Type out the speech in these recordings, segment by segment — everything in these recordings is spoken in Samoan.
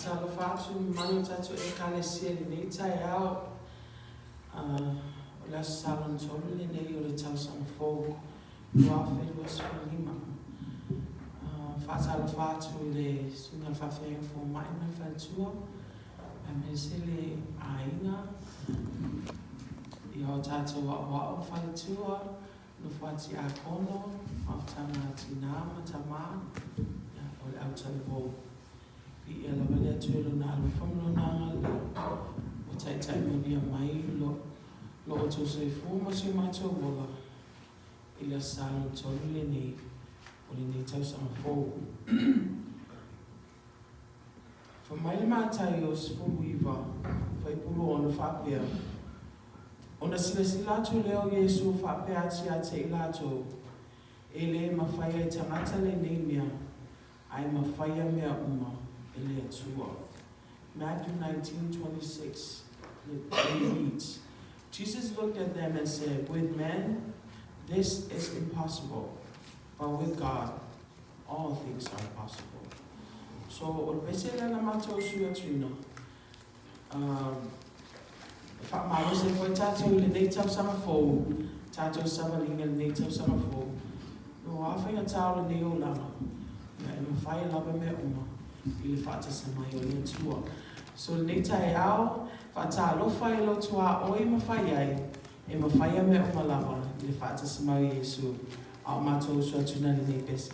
Faatalofa atu i le mamalu o le tatou Ekalesia i lenei taeao. O le Aso Sa lona tolu lenei o le tausaga fou 2025. Faatalofa atu i le Susuga i le Faafeagaiga Fomai ma le Faletua, aemaise le aiga, ia o tatou aoao faletua, nofo a tiakono, mafutaga a tina ma tama, ia, o le autalavou. Viia lava le Atua i Lona alofa ma Lona agalelei ua taitai manuia mai lo lo outou soifua ma si o matou ola i le Aso Sa lona tolu lenei o lenei tausaga fou. Fai mai le Mataio 19, fuaiupu 26 faapea, Ona silasila atu lea o Iesu faapea atu ia te i latou, E le mafai e tagata lenei mea, ae mafaia mea uma e le Atua. Matthew 19:26 reads, Jesus looked at them and said, With men this is impossible, but with God all things are possible. So, o le pese lea na matou sui atuina, e faamalosi ai foi tatou i lenei tausaga fou, tatou savaliga i lenei tausaga fou. O a faigata o lenei olaga, ia e mafai lava mea uma i le faatasi mai o le Atua. So lenei taeao, faatalofa i lou tuaoi ma fai ai, e mafaia mea uma lava i le faatasi mai o Iesu, a o matou uso atu na lenei pese.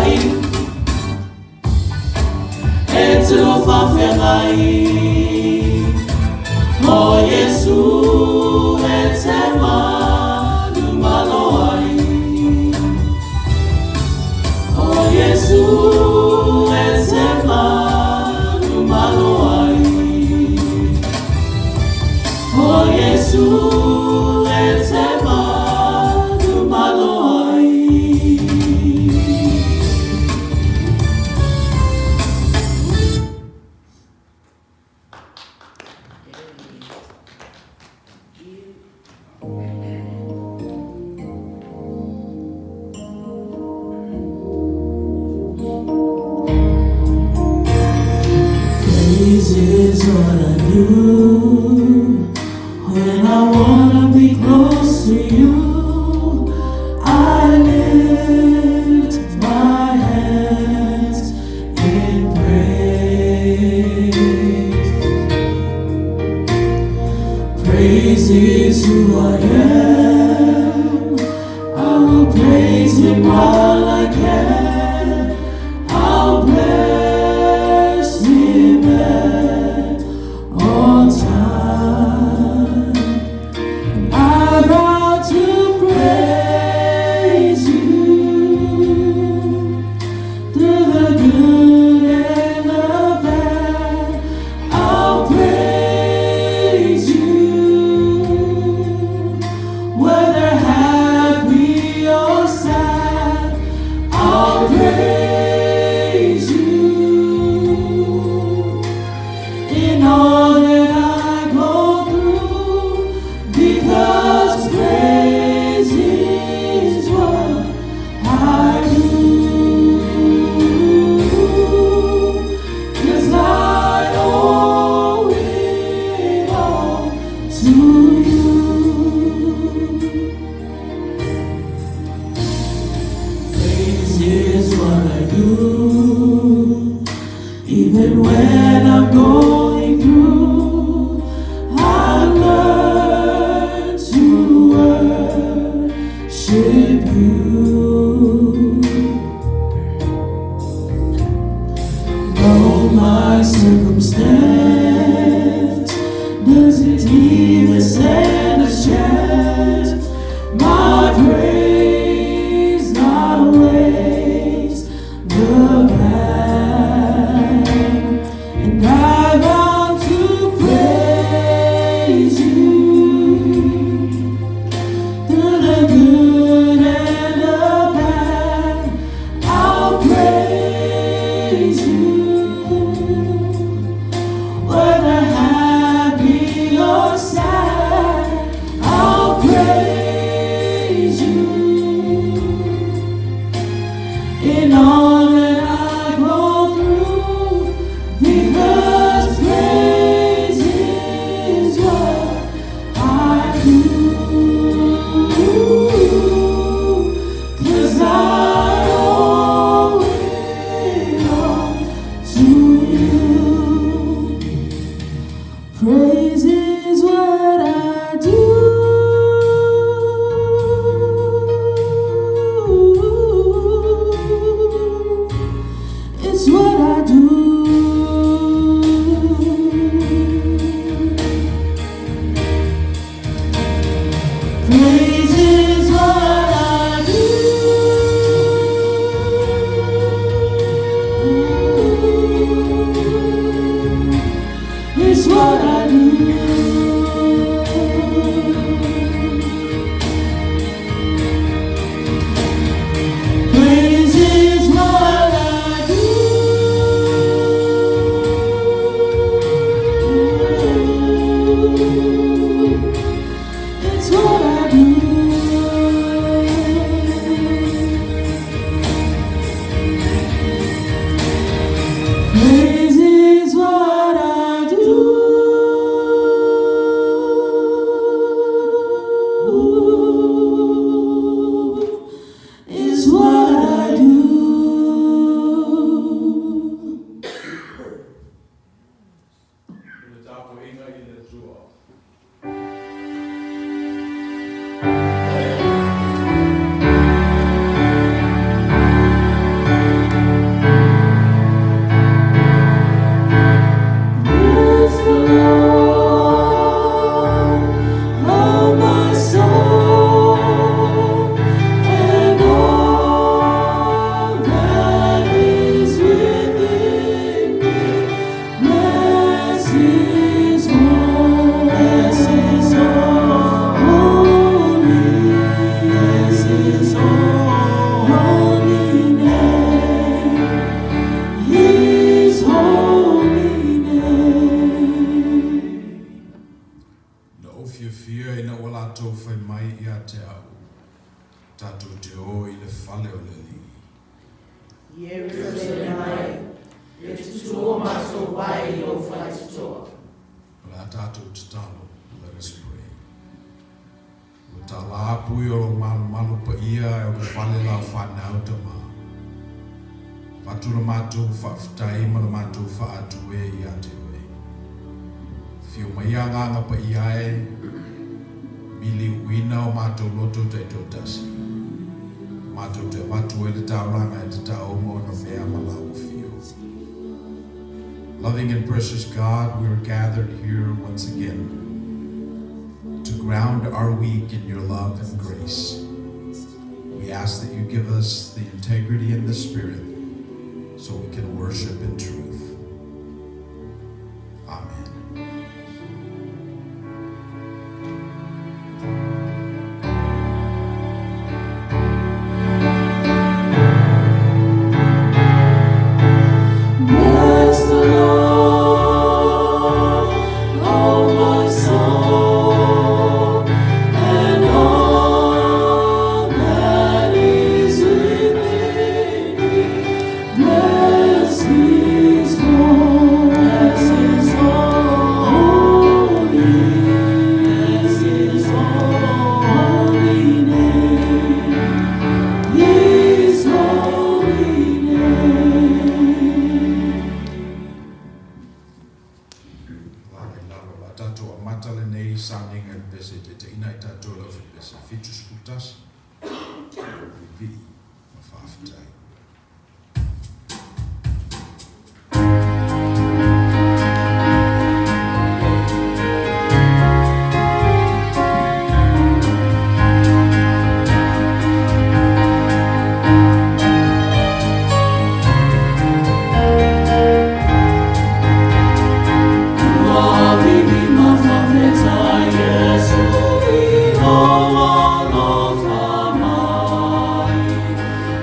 ai, e te faafeagai. O Iesu e te manumalo ai. O Iesu e te manumalo ai. O Iesu e te manumalo ai. Praise is what I do when I wanna be close to you. I lift my hands in praise. Praise is who I am. I will praise Him while I can. I'll bless Him at all times. I vow to praise you through the good and the bad. I'll praise you, whether happy or sad. I'll praise you in all that I go through, because praise is what I do. 'Cause I owe it all to you. Praise is what I do. te au, tatou te o i le fale o le Alii. Ierusalema e, e tutū o matou vae i lou faitotoa. O le a tatou tatalo, let us pray. Ua tala pui o lou malumalu paia e o le fale lau fanau tama. Avatu la matou faafetai ma la matou faatue ia te oe. Afio mai Agaga Paia e, miliuina o matou loto taitoatasi, matou te avatu ai le taulaga e tatau ma ona mea ma lau afio. Loving and precious God, we are gathered here once again to ground our week in your love and grace. We ask that you give us the integrity and the spirit so we can worship in truth. Amen. Bless the Lord, oh my soul, and all that is within me. Bless His holy, bless His holy name, His holy name. Lala i lalo la tatou amata lenei sauniga i le pese e taitaiina ai tatou e le aufaipese 71, Vivii ma Faafetai. Ua vivi ma faafetai Iesu i lou alofa mai.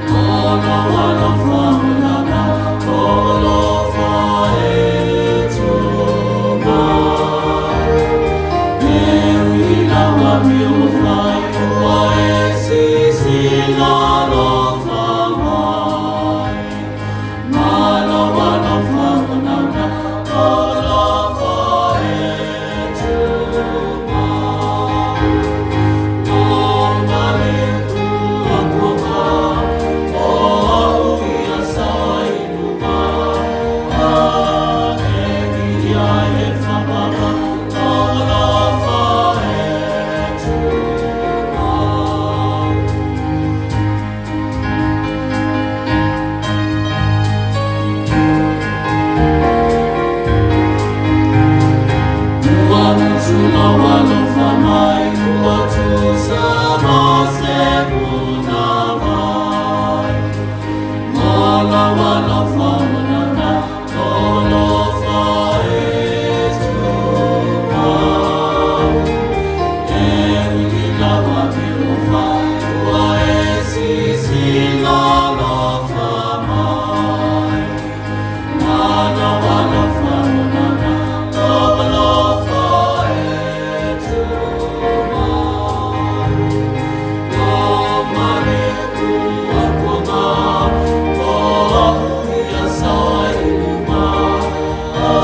O lou alofa holana, lou alofa e tumau. E ui i lau amio fai, ua e silasila alofa mai. Ma lou alofa onaona, lou alofa e tumau. O maliu ua kuama, o au ia saoa i luma. A e viia e faapapa, lou alofa e tumau. Ua mutu lou alofa mai, ua tusa ma se punāwai. Ma lou alofa onaona, lou alofa e tumau. E ui i lau amio fai, ua e silasila alofa mai. Ma lou alofa onaona, lou alofa e tumau. O maliu ua kuama, o au ia saoa i luma. A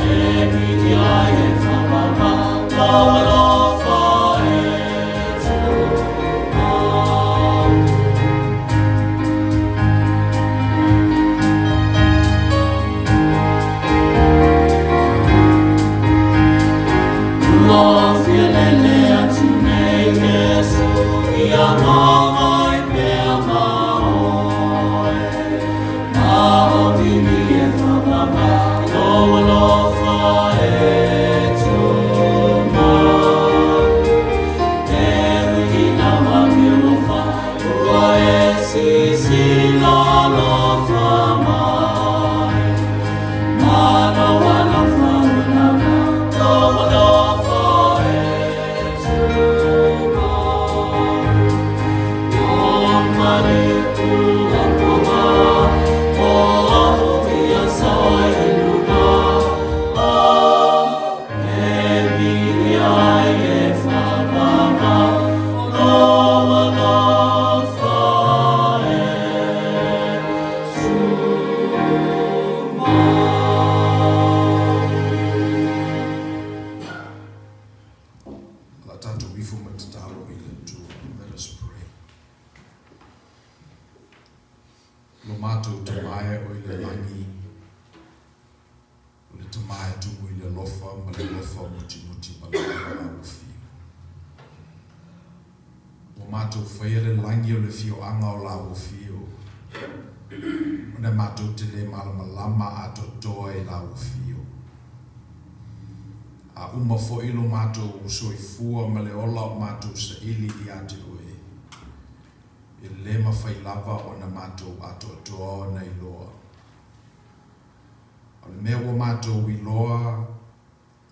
e viia e faapapa, lou alofa e tumau. Ua fialele atu nei Iesu ia magai pea ma oe. Ma o vili e faapapa, lou alofa e tumau. E ui i lau amio fai, ua e silasila alofa mai. Ma lou alofa onaona, lou alofa e tumau. O maliu ua kuama, o au ia saoa i matou Tama e o i le lagi, o le Tama e tumu i le alofa ma le alofa mutimuti ma le lava lau afio. Ua matou faia le lagi o le afioaga o lau afio, ona matou te le malamalama atoatoa i lau afio. A uma foi lo matou soifua ma le ola o matou saili ia te oe, e le mafai lava ona matou atoatoa ona iloa. O le mea ua matou iloa,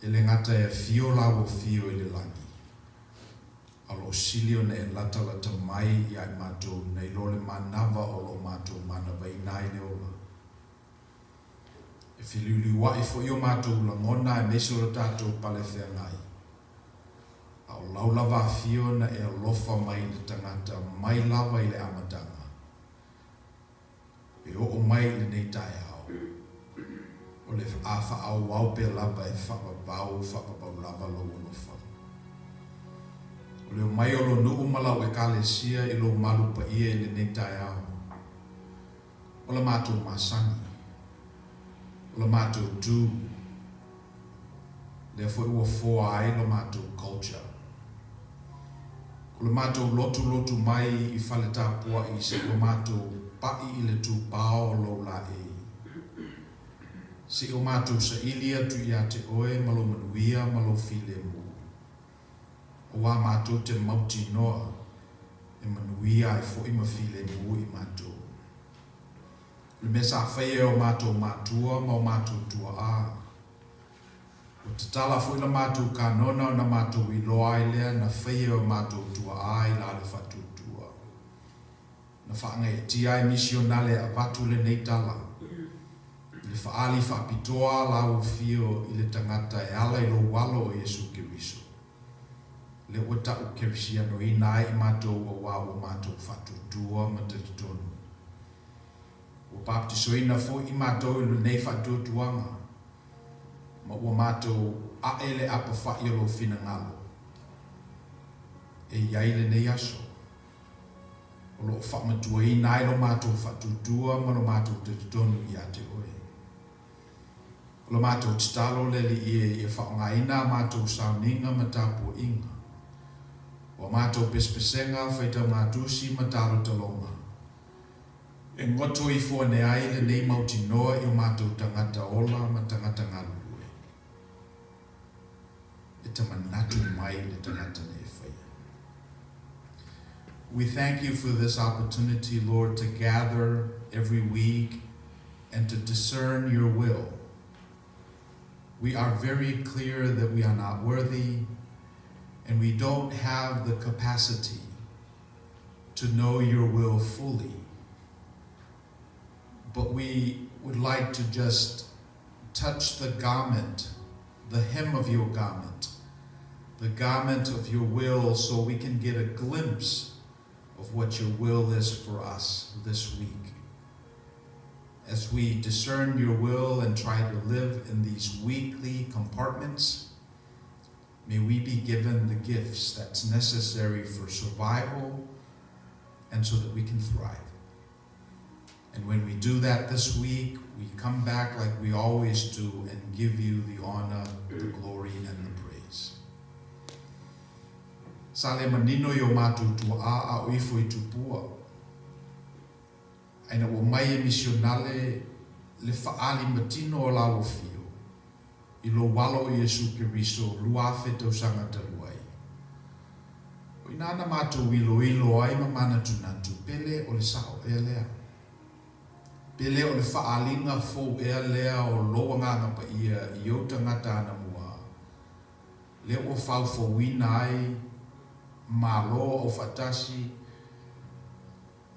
e le gata e afio lau afio i le lagi, a o lo o sili ona e latalata mai ia i matou nai lo le manava o lo o matou manavaina ai le ola. E feliuliuai foi o matou lagona aemaise o lo tatou pale feagai, a o lau lava afio na e alofa mai i le tagata mai lava i le amataga e oo mai i lenei taeao, o le a faaauau pea lava e faavavau faavavau lava lou alofa. O le omai o lou nuu ma lau Ekalesia i lou malu paia i lenei taeao, o la matou masani, o la matou tu, lea foi ua foa ai lo matou culture. O le matou lotulotu mai i fale tapuai seia matou pa'i i le tupao o lou laei. Seia matou saili atu ia te oe ma lou manuia ma lou filemu. Auā matou te mautinoa e manuia ai foi ma filemu i matou. O le mea sa faia e o matou matua ma o matou tua'a, ua tatala foi la matou kanona ona matou iloa ai lea na faia e o matou tua'a i la le faatuatua. Na faagaeetia ai misionale e avatu lenei tala i le faaali faapitoa lau afio i le tagata e ala i lou alo o Iesu Keriso. Lea ua ta'u kerisianoina ai i matou auā ua matou faatuatua ma talitonu. Ua baptisoina foi i matou i lenei faatuatuaga, ma ua matou a'e le apafa'i o lou finagalo e i ai lenei aso, o lo o faamatuaina ai lo matou faatuatua ma lo matou talitonu ia te oe. O la matou tatalo le Alii e ia faaaogaina a matou sauniga ma tapuaiga, o a matou pesepesega, faitaugatusi ma talotaloga, e goto ifo ane ai lenei mautinoa i o matou tagata ola ma tagata galulue. E ta manatu mai le tagata na e faia. We thank you for this opportunity, Lord, to gather every week and to discern your will. We are very clear that we are not worthy and we don't have the capacity to know your will fully. But we would like to just touch the garment, the hem of your garment, the garment of your will, so we can get a glimpse of what your will is for us this week. As we discern your will and try to live in these weekly compartments, may we be given the gifts that's necessary for survival and so that we can thrive. And when we do that this week, we come back like we always do and give you the honor, the glory, and the praise. Sa le manino i o matou tua'a a o ifo i Tupua, ae ina ua mai e misionale le fa'aalimatino o lau afio i lou alo o Iesu Keriso 2000 tausaga talu ai. O ina na matou iloilo ai ma manatunatu pele o le sa'o ea lea. Pele o le fa'aaliga fou ea lea o lou Agaga Paia i ou tagata anamua, lea ua faufauina ai Malo Aufaatasi,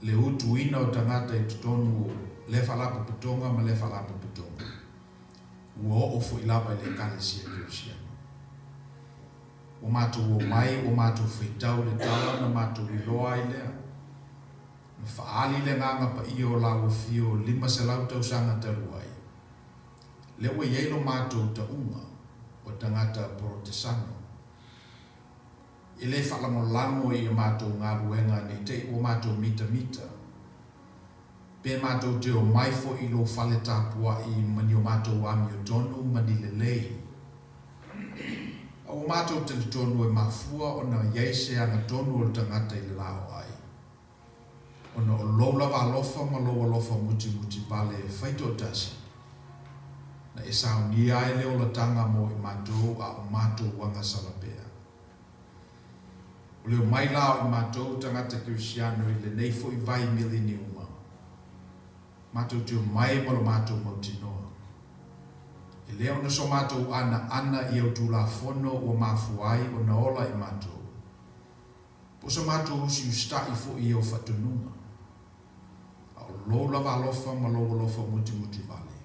le utuina o tagata i totonu o lea faalapotopotoga ma lea faalapotopotoga, ua oo foi lava i le Ekalesia Kerisiano. Ua matou omai, ua matou faitau i le tala ona matou iloa ai lea. Na faaali le Agaga Paia o lau afio 500 tausaga talu ai, lea ua i ai lo matou tauga o tagata Porotesano. E le faalagolago i a matou galuega ne i te i ua matou mitamita. Pe matou te omai foi i lou fale tapuai ma ni o matou amiotonu ma ni lelei. A ua matou talitonu e mafua ona i ai se agatonu o le tagata i le laoai, ona o lou lava alofa ma lou alofa mutimuti vale e faitoatasi, na e saunia ai le olataga mo i matou a o matou agasala pea. O le omai la o i matou tagata kerisiano i lenei foi vai mileniuma, matou te omai ma lo matou mautinoa. E le ona so matou anaana i au Tulafono ua mafua ai ona ola i matou, po o so matou usiusitaʻi foi i au faatonuga, a o lou lava alofa ma lou alofa mutimuti vale,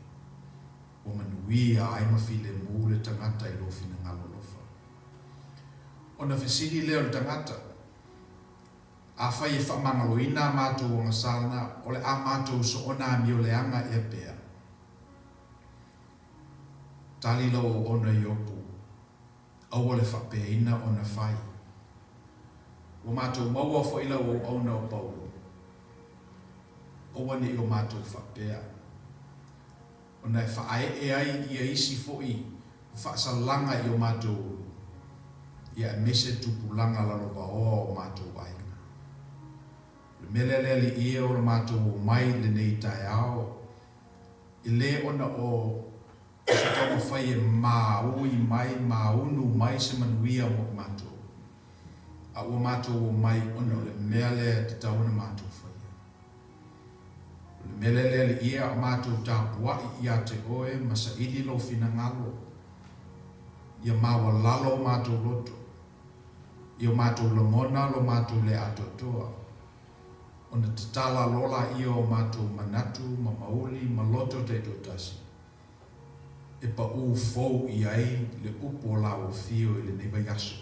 ua manuia ai ma filemu le tagata i lou finagalo alofa. Ona fesili lea o le tagata, Afai e faamagaloina a matou agasala, o le a matou soona amioleaga ea pea? Tali lau auauna Iopu, aua le faapeaina ona fai. Ua matou maua foi lau auauna o Paulo, aua ne i o matou faapea. Ona e faaee ai ia isi foi faasalaga i o matou ulu, ia aemaise tupulaga lalovaoa o matou aiga. O le mea lea le Alii e o lo matou omai i lenei taeao, e le ona o se taumafai e māui mai, māunu mai se manuia mo i matou, a ua matou omai ona o le mea lea e tatau ona matou faia. O le mea lea le Alii e a o matou tapuaʻi ia te Oe ma saili Lou finagalo, ia maualalo o matou loto, i o matou lagona lo matou le atoatoa, ona tatala loa laia o matou manatu ma mauli ma loto taitoatasi, e paʻū fou i ai le upu o Lau afio i lenei vaiaso.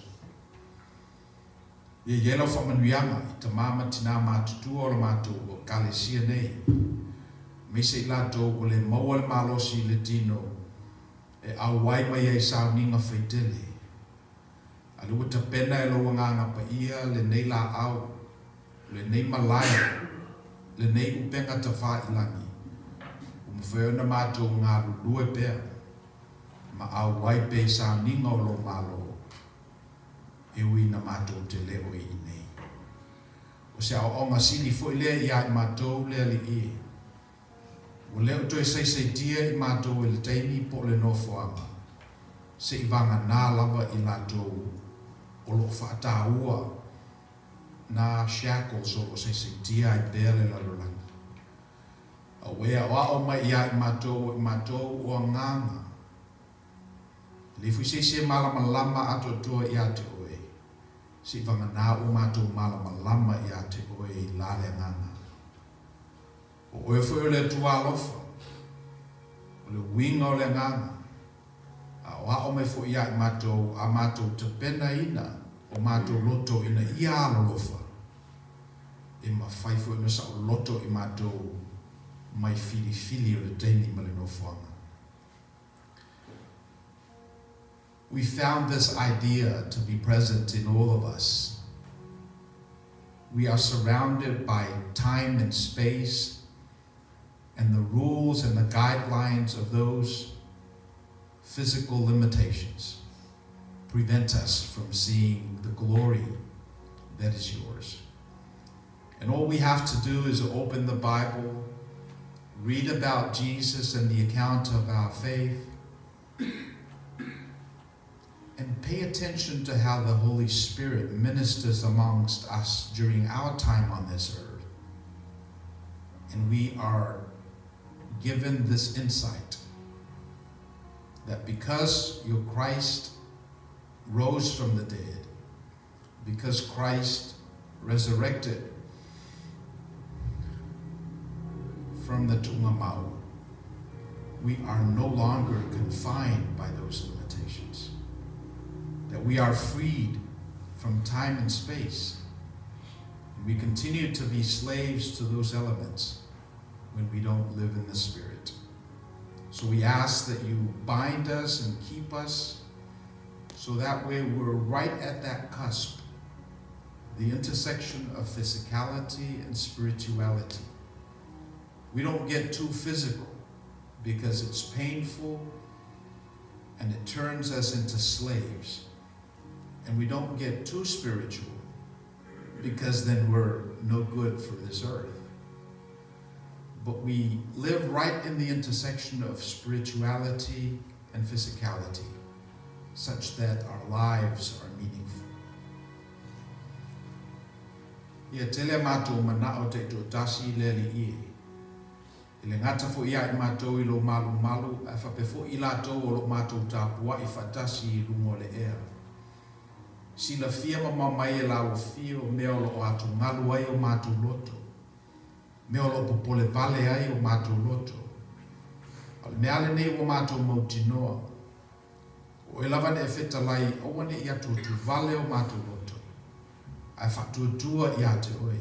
Ia i ai lau faamanuiaga i tamā ma tinā matutua o la matou Ekalesia nei, aemaise i latou ua le maua le malosi i le tino e auai mai ai sauniga faitele. A lea ua tapena e lou Agaga Paia lenei laau, lenei malae, lenei upega tafāilagi, ua mafai ona matou galulue pea ma auai pea i sauniga o lou Malo. E ui ina matou te le o i inei. O se aoaoga sili foi lea iā i matou le Alii e. Ua le o toe saisaitia i matou e le taimi po o le nofoaga, se i vaganā lava i latou o lo o faataua nā shackles o lo o saisaitia ai pea le lalolagi. A ua e aoao mai iā i matou o i matou o agaga. E le foi se isi e malamalama atoatoa iā te oe, se i vaganā ua matou malamalama iā te oe i la le agaga. O oe foi o le Atua alofa, o le uiga o le agaga, a aoao mai foi iā i matou a matou tapenaina o matou loto ina ia alolofa, e mafai foi ona saoloto i matou mai filifili o le taimi ma le nofoaga. We found this idea to be present in all of us. We are surrounded by time and space and the rules and the guidelines of those physical limitations prevent us from seeing the glory that is yours. And all we have to do is open the Bible, read about Jesus and the account of our faith, and pay attention to how the Holy Spirit ministers amongst us during our time on this earth. And we are given this insight that because your Christ rose from the dead, because Christ resurrected from the Tuugamau, we are no longer confined by those limitations. That we are freed from time and space. And we continue to be slaves to those elements when we don't live in the Spirit. So we ask that you bind us and keep us so that way we're right at that cusp, the intersection of physicality and spirituality. We don't get too physical because it's painful and it turns us into slaves. And we don't get too spiritual because then we're no good for this earth. But we live right in the intersection of spirituality and physicality, such that our lives are meaningful. Ia tele a matou manao taitoatasi i le Alii e. E le gata foi ia i matou i lou malumalu, ae faapea foi i latou o lo o matou tapuai faatasi i luga o le ea. Silafia mamao mai e lau Afio mea o lo o atugalu ai o matou loto, mea o lo o popole vale ai o matou loto. A o le mea lava lenei ua matou mautinoa, o oe lava na e fetalai aua ne i atuatuvale o matou loto, ae faatuatua ia te oe.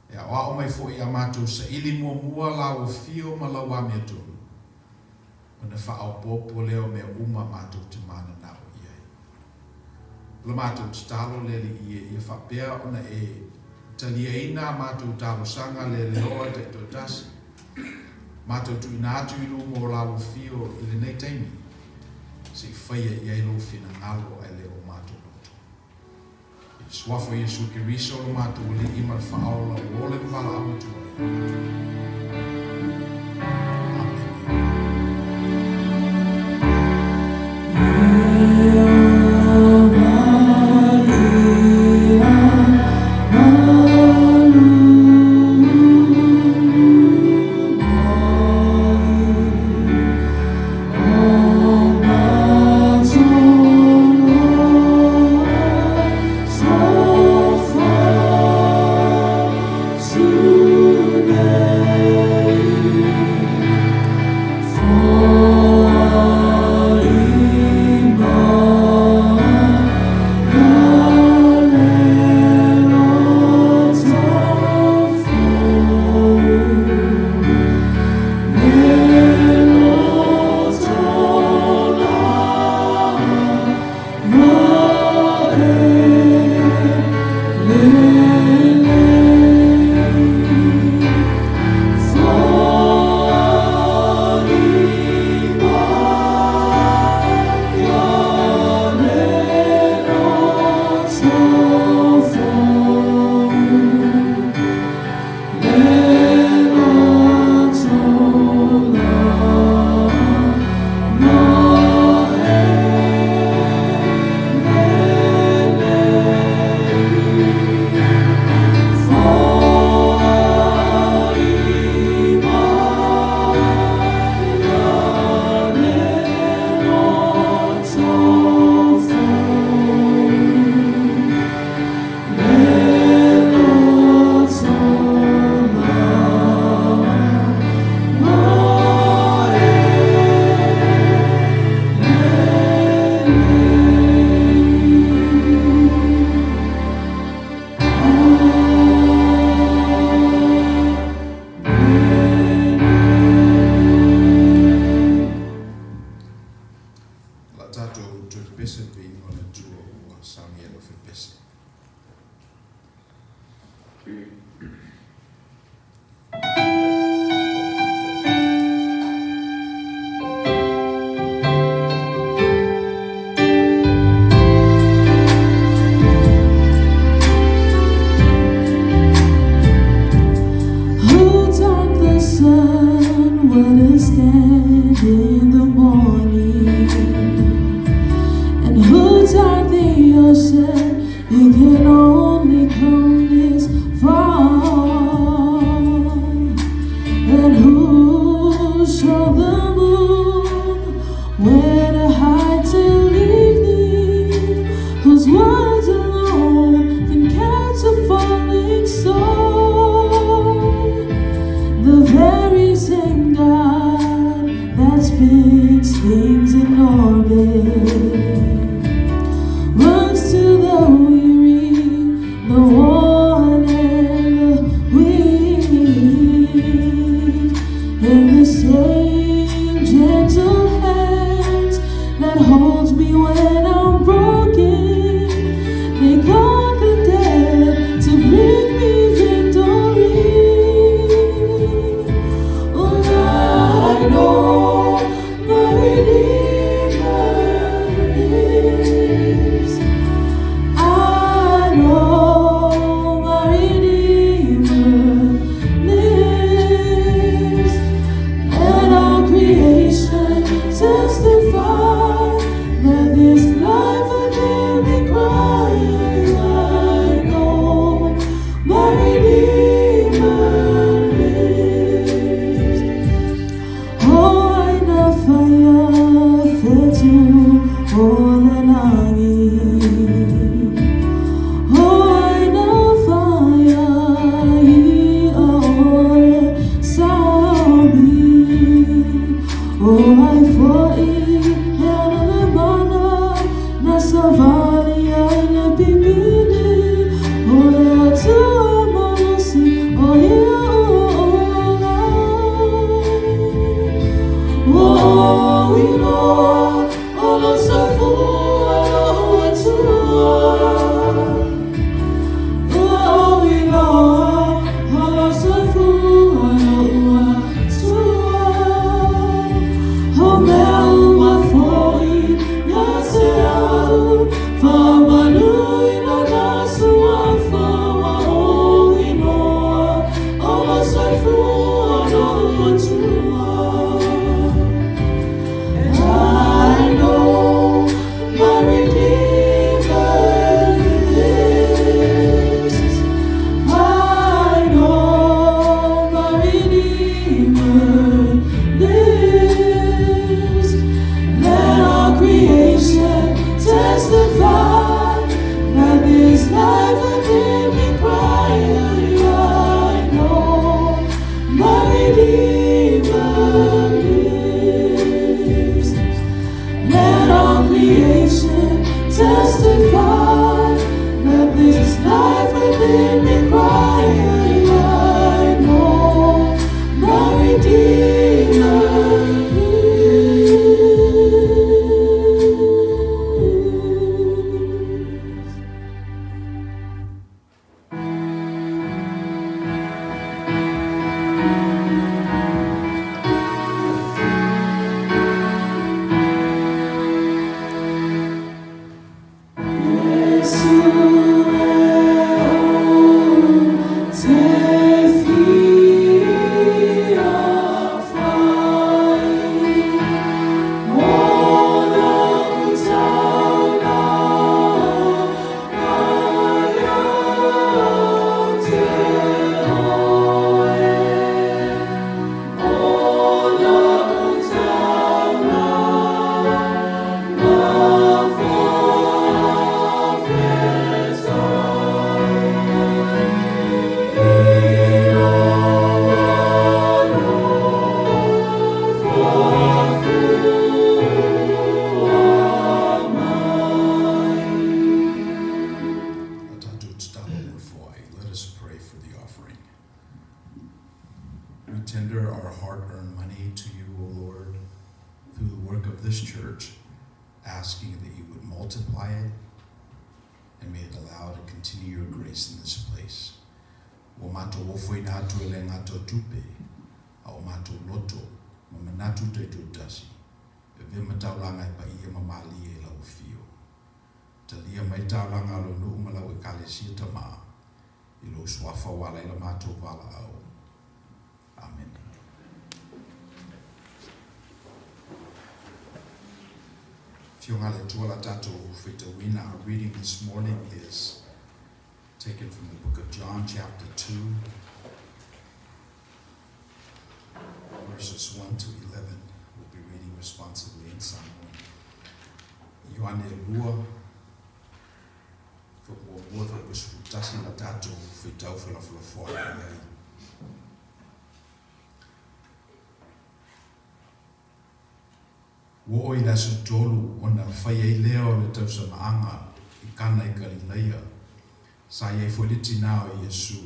E aoao mai foi ia matou saili muamua lau Afio ma lau amiotonu, ona faaopoopo lea o mea uma matou te mananao i ai. O la matou tatalo le Alii e, ia faapea ona e taliaina a matou talosaga leleoa taitoatasi, matou tuuina atu i luma o lau Afio i lenei taimi, se i faia i ai lou finagalo ae le o matou loto. I le Suafa o Iesu Keriso lo matou Alii ma le Faaola ua ola ma valaau atu ai. Amene. O le a tatou toe pepese i le viiga o le Atua ua saunia e le aufaipese. Who taught the sun where to stand in the morning? And who taught the ocean it can only come this far? And who showed the moon where to hide till evening? Whose words alone can catch a falling star? The very same God that spins things in orbit runs to the weary, the worn, and the weak. In the same gentle hands that holds me when I'm broken, they conquer death to bring me victory. I know my Redeemer lives. I know my Redeemer lives. Let all creation testify. Let this life within me cry. I know my Redeemer lives. Oh, I know fire fetu olelangi. Oh, I know fire i ole sabi. Oh, I foi hena le mana na savali ai le pipili. O le atua malosi o ia ola. Oh, iloa o lo soifua lou Atua. Oh, iloa o lo soifua lou Atua. O mea uma foi ia te au, faamanuina na suafa ua ou iloa o lo soifua lou Atua. And I know my Redeemer lives. I know my Redeemer lives. Let all creation testify. Let this life within me cry. I know my Redeemer lives. Let all creation testify. Let this life within me cry. I know my Redeemer lives. Iesu e ou te fia fai Mo lou taulala ia te oe O lou taulala na faafetai I lou alofa fua mai. A tatou tatalo mo le foai. Let us pray for the offering. We tender our hard-earned money to you, O Lord, through the work of this church, asking that you would multiply it and may it allow to continue your grace in this place. Ua matou ofoina atu e le gata o tupe, a o matou loto, ma manatu taitoatasi, e avea ma taulaga e paia ma malie i lau afio. Talia mai taulaga a lou nuu ma lau ekalesia Tamā, i lou suafa ua ala ai la matou valaau. Amene. Afioga a le Atua la tatou faitauina. Our reading this morning is taken from the book of John, chapter 2, verses 1 to 11. We'll be reading responsively in Samoan. Ioane 2, fuamuamua fuaiupu 11 la tatou faitau felafolafoai i ai. Ua oo i le aso tolu ona fai ai lea o le tausamaaga i Kana i Kalilaia, sa i ai foi le tinā o Iesu.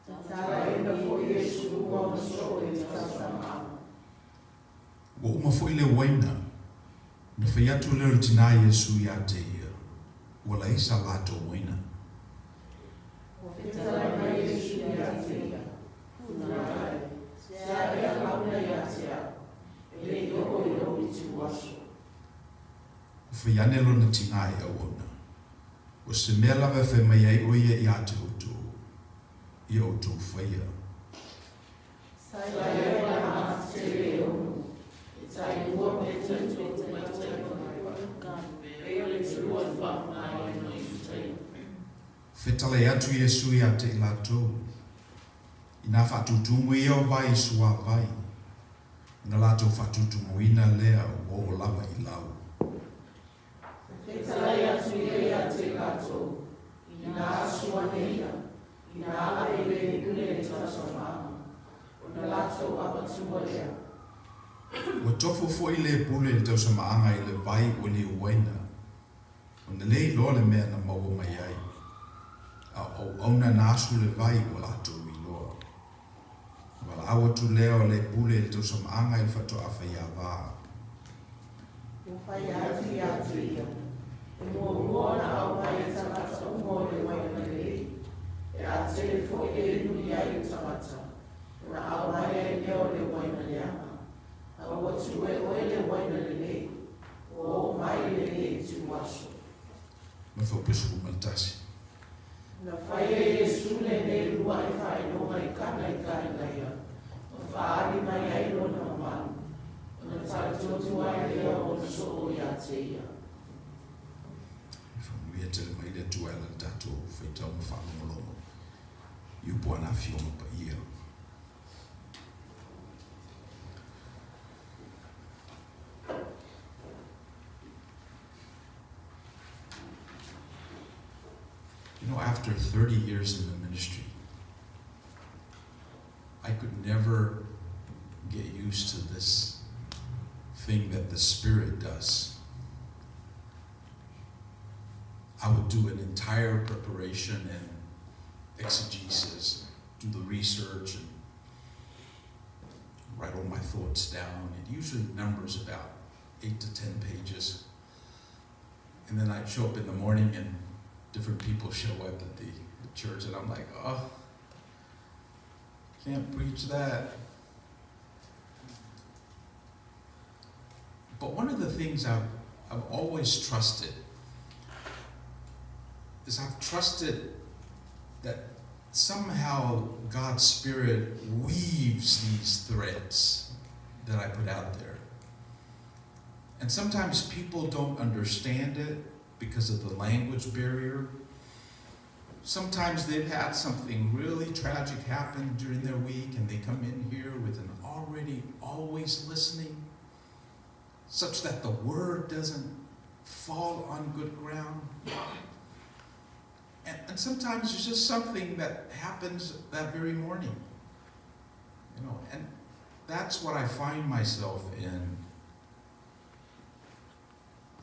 Tatalaina foi Iesu ua ona soo i le tausamaaga. Ua uma foi le uaina, ona fai atu lea o le tinā Iesu ia te ia, Ua leai sa latou uaina. Fetalai mai Iesu ia te ia, Tūnātai, se a ea lau na aso. Ua fai ane lona tinā i auauna. O se mea lava e fai mai ai ʻo ia iā te ʻoutou, ia ʻoutou faia. Sa i ai ana ata tele e ono, e tai lua meta i tō maitai ma pei o le tulua i whaangai ai mai i tai. Fetalai atu Iesu iā te i latou, Inā faatūtūmu ia o vai i suāwai, ona latou faatūtumuina lea ua oo lava i lau. Fetalai atu ia ia te latou, Inā asu ane ia, inā ave le pule le tausamaaga, ona latou avatua lea. Ua tofu foi le pule i le tausamaaga i le vai ua liuaina, ona le iloa le mea na maua mai ai, a o auauna na asu le vai ua latou iloa. Ona valaau atu lea o le pule i le tausamaaga i le faatoa faiava. Ua fai atu ia te ia, E muamua ona aumai e tagata uma o le uaina lelei, pe a tele foi e inu i ai le tagata, ona aumai ai lea o le uaina leaga. A ua tuu e oe le uaina lelei, ua oo mai le le ituaso. Ma fuaiupu 11. Na fai e Iesu lenei uluai faailoga i Kana i Kalilaia, ma faaali mai ai lona mamalu, ona talitonu ai lea o ona soo ia te ia. E faamanuia tele mai le Atua e ala i le tatou faitau ma faalogologo i upu a ana Afioga Paia. You know, after 30 years in the ministry, I could never get used to this thing that the Spirit does. I would do an entire preparation and exegesis, do the research and write all my thoughts down. It usually numbers about 8 to 10 pages. And then I'd show up in the morning and different people show up at the church and I'm like, oh, can't preach that. But one of the things I've, I've always trusted is I've trusted that somehow God's Spirit weaves these threads that I put out there. And sometimes people don't understand it because of the language barrier. Sometimes they've had something really tragic happen during their week and they come in here with an already always listening, such that the word doesn't fall on good ground. And, and sometimes it's just something that happens that very morning. You know, and that's what I find myself in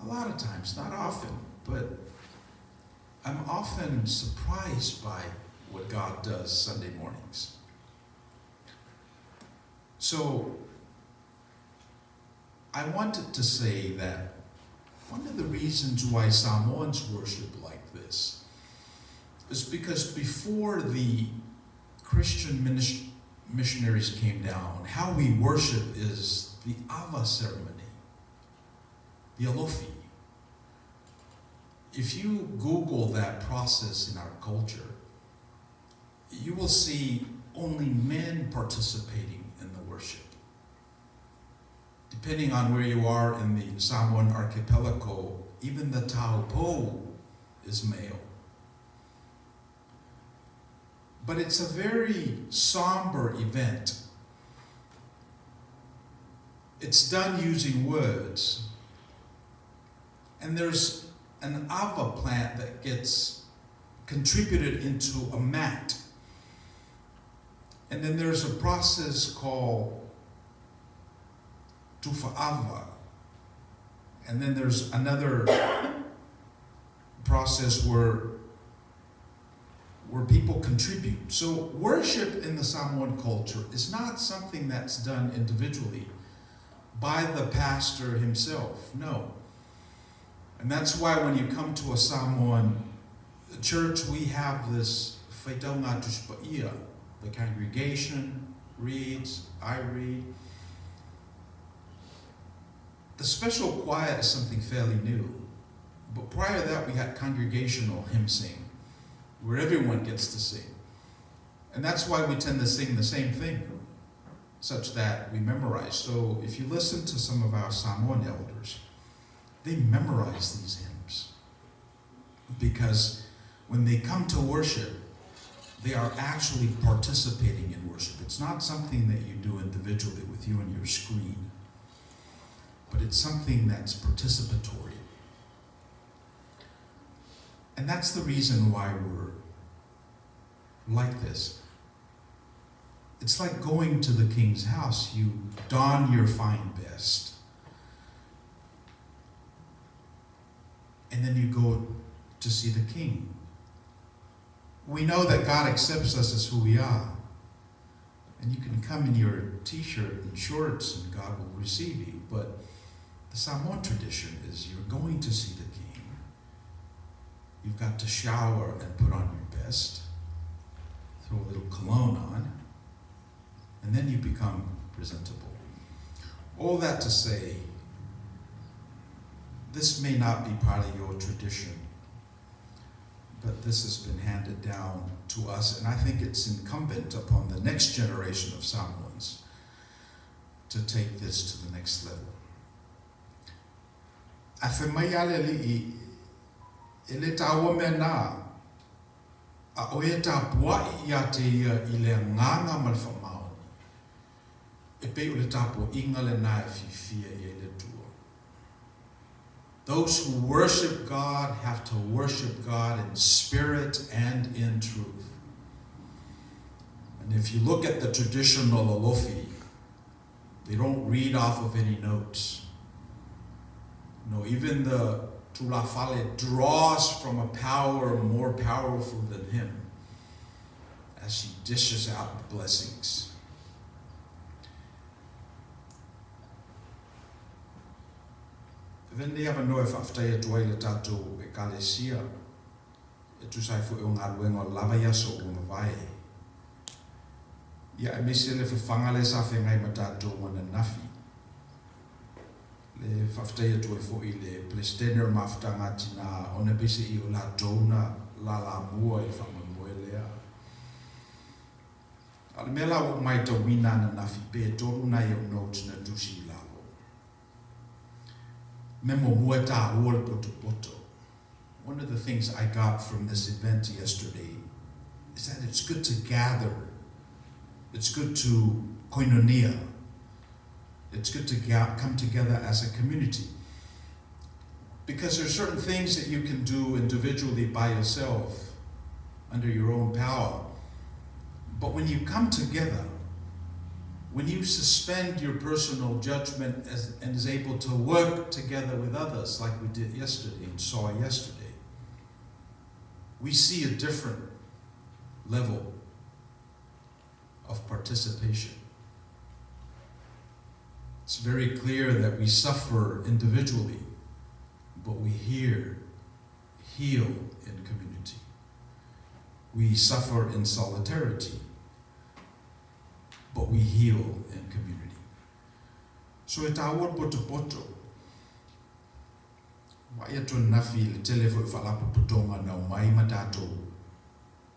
a lot of times, not often, but I'm often surprised by what God does Sunday mornings. So I wanted to say that one of the reasons why Samoans worship like this is because before the Christian missionaries came down, how we worship is the Ava ceremony, the Alofi. If you Google that process in our culture, you will see only men participating in the worship. Depending on where you are in the Samoan archipelago, even the Taupo is male. But it's a very somber event. It's done using words. And there's an ava plant that gets contributed into a mat. And then there's a process called tufa ava. And then there's another process where where people contribute. So worship in the Samoan culture is not something that's done individually by the pastor himself. No. And that's why when you come to a Samoan church, we have this faitauga Tusi Paia. The congregation reads, I read. The special choir is something fairly new. But prior to that, we had congregational hymn sing, where everyone gets to sing. And that's why we tend to sing the same thing, such that we memorize. So if you listen to some of our Samoan elders, they memorize these hymns. Because when they come to worship, they are actually participating in worship. It's not something that you do individually with you and your screen, but it's something that's participatory. And that's the reason why we're like this. It's like going to the king's house. You don your fine best. And then you go to see the king. We know that God accepts us as who we are. And you can come in your t-shirt and shorts and God will receive you. But the Samoan tradition is you're going to see the king. You've got to shower and put on your best. Throw a little cologne on. And then you become presentable. All that to say, this may not be part of your tradition, but this has been handed down to us, and I think it's incumbent upon the next generation of Samoans to take this to the next level. A fai mai a le Alii, e le taua mea na, a ʻoe e tapuaʻi iā te ia i le agaga ma le faamaoni, e pei o le tapuaʻiga lenā e fiafia i ai le Atua. Those who worship God have to worship God in spirit and in truth. And if you look at the traditional alofi, they don't read off of any notes. No, even the tulafale draws from a power more powerful than him as he dishes out the blessings. E lenei avanoa e faafetai atu ai le tatou Ekalesia e tusa ai foi o galuega o lava i aso ua mavae. Ia aemaise le fafaga lea sa feagai ma tatou ananafi. Le faafetai atu ai foi i le Peresetene o le Mafutaga a Tina ona peiseai o latou na lalamua i le faamoemoe lea. A o le mea la ua ou maitauina ananafi pe tolu nai ou notes na tusi i lalo. Mea muamua e tāua le potopoto. One of the things I got from this event yesterday is that it's good to gather. It's good to koinonia. It's good to come together as a community. Because there are certain things that you can do individually by yourself, under your own power. But when you come together, when you suspend your personal judgment as, and is able to work together with others, like we did yesterday and saw yesterday, we see a different level of participation. It's very clear that we suffer individually, but we hear, heal in community. We suffer in solidarity, but we heal in community. So e tāua le potopoto. Vaai atu ananafi i le tele foi o faalapotopotoga na omai ma tatou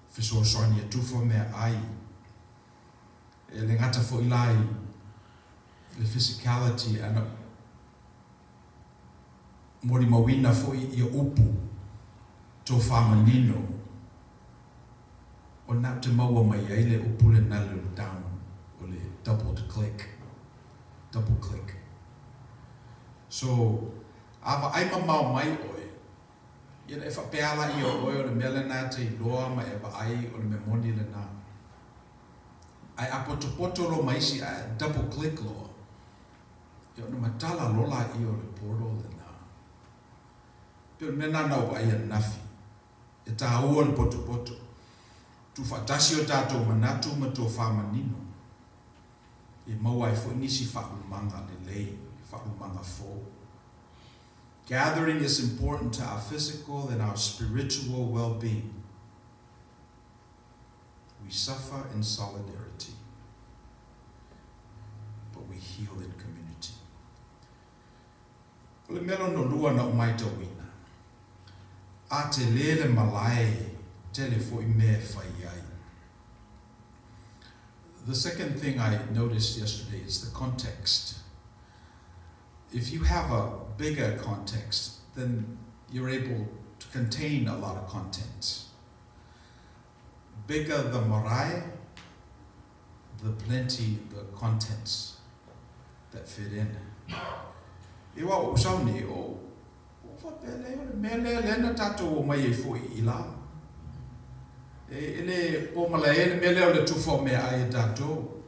fesoasoani e tufa meaai. E le gata foi la i le physicality ana molimauina foi ia upu tofa manino o lena ou te maua mai ai le upu lena le down o le doubled click double click so a vaai mamao mai oe ia na e faapea laia o oe o le mea lena e te iloa ma e vaai o le mea moni lena ae a potopoto loa ma isi ae double click loa Ia ona matala loa laia o le portal lena. Pei o le mea lena na ou vaai ananafi, e tāua le potopoto. Tuufaatasi o tatou manatu ma tofa manino, e maua ai foi nisi faaumaga lelei, faaumaga fou. Gathering is important to our physical and our spiritual well-being. We suffer in solidarity, but we heal in community. O le mea lona lua na ou maitauina, a tele le malae, tele foi mea e fai ai. The second thing I noticed yesterday is the context. If you have a bigger context, then you're able to contain a lot of content. Bigger the marae, the plenty the contents that fit in. I wa ou sauni, o o faapea leai o le mea lea lea na tatou omai ai foi i la. E, e le po malae le mea lea o le tufa o meaai e tatou.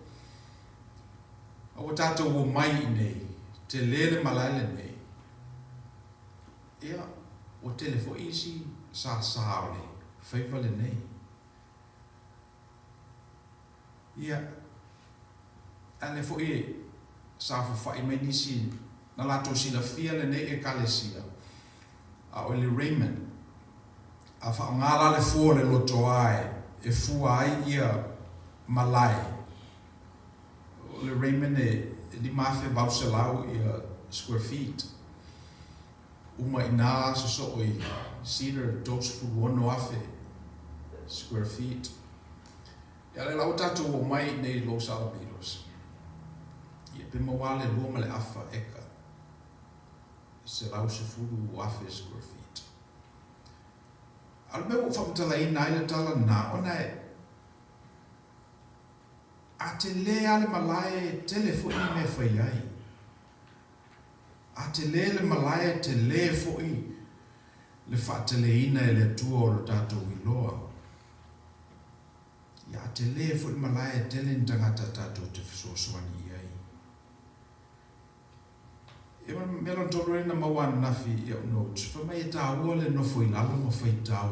A ua tatou omai i inei, tele le malae lenei. Ia, ua tele foi isi sasa o le faiva lenei. Ia, a lea foi e saofafai mai nisi na latou silafia lenei Ekalesia, a o le Raymond, a faaaoga la le fua o le lotoa e fua ai ia malae, o le Raymond e 5,800 ia square feet, uma i ina sosoo i Cedar 36,000 square feet. Ia lea la ua tatou omai i inei i Los Alamitos, ia pe maua le lua ma le afa eka, 110,000 square feet. A o le mea ua ou faamatalaina ai le tala lena, ona e, a tele lava le malae, e tele foi ni mea e fai ai. A tele le malae, e tele foi le faateleina e le Atua o lo tatou iloa. Ia a tele foi le malae e tele ni tagata tatou te fesoasoani i ai. Ia ma le mea lona tolu lea na maua ananafi i au notes, fai mai e taua le nofo i lalo ma faitau.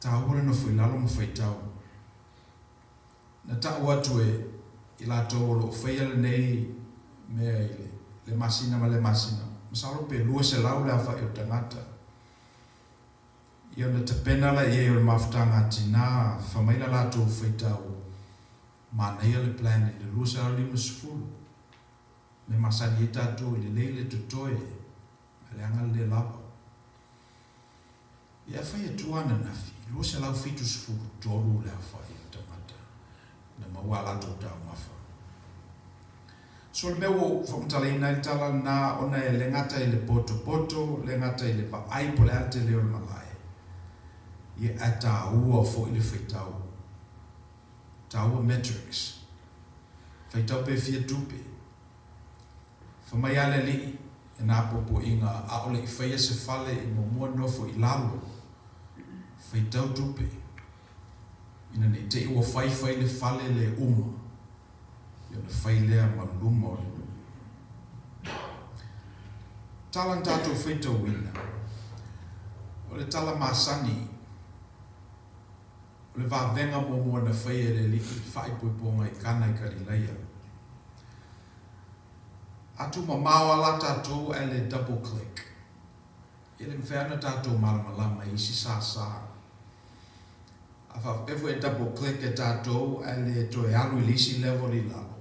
Taua le nofo i lalo ma faitau. Na tau atu e i latou o lo o faia lenei mea i le, le masina ma le masina, masalo pe 200 le aofai o tagata. Ia ona tapena la i ai o le mafutaga a tina, fa mai la latou faitau, manaia le plan i le 250, me masani ai tatou i lelei le totoe, a leaga le le lava. Ia fai atu ananafi, 273 le aofai o tagata na maua a latou taumafa. So le mea ua ou faamatalaina ai le tala lena ona e le gata i le potopoto, le gata i le vaai po o le a le tele o le malae, ia ae taua foi le faitau. Taua metrics. Faitau pe fia tupe. Fai mai lava le alii e napopoiga aʻole i faia se fale i muamua nofo i lalo, faitau tupe. Ina nei te i ua faifai le fale le uma, ia ona fai lea ma luma o le nuu. Tala na tatou faitauina, o le tala masani, o le vavega muamua na faia e le Alii i le faaipoipoga i Kana i Kalilaia. A tumamao a la tatou ae le double click, e le mafai lava ona tatou malamalama i isi sasa. A faapea foi e double click e tatou ae le toe alu i le isi level i lalo,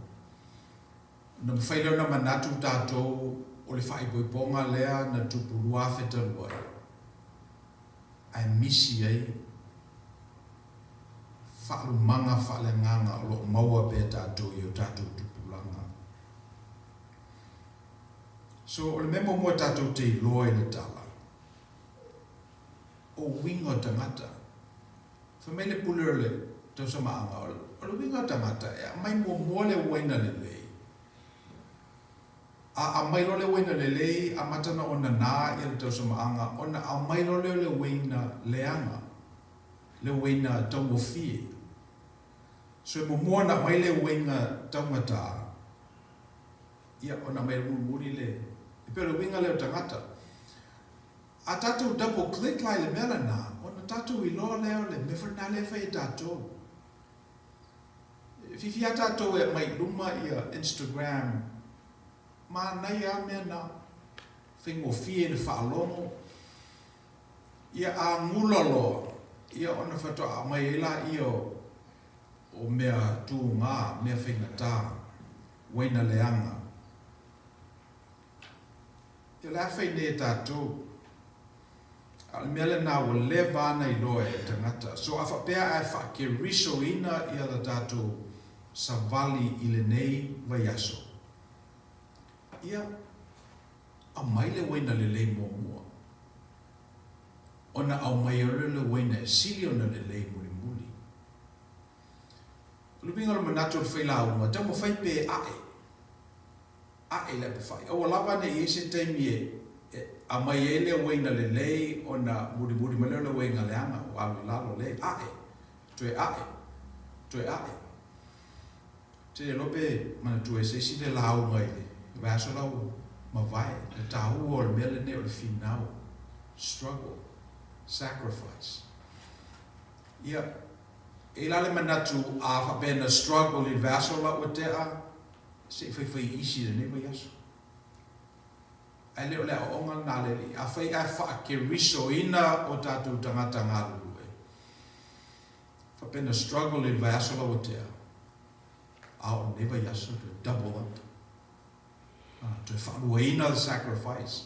ona mafai lea ona manatu tatou o le faaipoipoga lea na tupu 2000 talu ai, ae misi ai faalumaga faaleagaga o lo o maua pea e tatou i o tatou tupulaga. So, o le mea muamua tatou te iloa i le tala, o uiga o tagata. Fai mai le pule o le tausamaaga, o le uiga o tagata e aumai muamua le uaina lelei. A aumai loa le uaina lelei, amata ona onana ia le tausamaaga, ona aumai loa lea o le uaina leaga, le uaina taugofie. So e muamua ona aumai le uaina taugata, ia ona aumai mulimuli le, e pei o le uiga lea o tagata. A tatou double click la i le mea lena, ona tatou iloa lea o le mea foi lena lea e fai e tatou. E fiafia lava tatou e aumai i luma ia Instagram, manaia lava mea na, faigofie le faalogo, ia a gula loa, ia ona faatoa aumai ai laia o mea tuga, mea faigata, uaina leaga. Ia o le a fai nei e tatou? A o le mea lena ua leva ana iloa e tagata. So a faapea ae faakerisoina ia le tatou savali i lenei vaiaso, ia aumai le uaina lelei muamua, ona aumai ai lea o le uaina e sili ona lelei mulimuli. O le uiga o le manatu o le failauga, taumafai pe ae. Ae i le apefai. Aua lava ne i i ai se taimi e aumai ai le uaina lelei ona mulimuli mai lea o le uaina leaga ua alu i lalo le ae, toe ae, toe ae. Ou te le iloa pe manatua e se isi le lauga i le vaiaso la ua mavae, le taua o le mea lenei o le finau, struggle, sacrifice. Ia, e i ai la le manatu a faapea na struggle i le vaiaso la ua tea, Se i faifai isi i lenei vaiaso. Ae le o le aoaoga lena a le Alii. Afai ae faakerisoina o tatou tagata galulue, faapea na struggle i le vaiaso la ua tea, a o lenei vaiaso toe double up, toe faaluaina le sacrifice.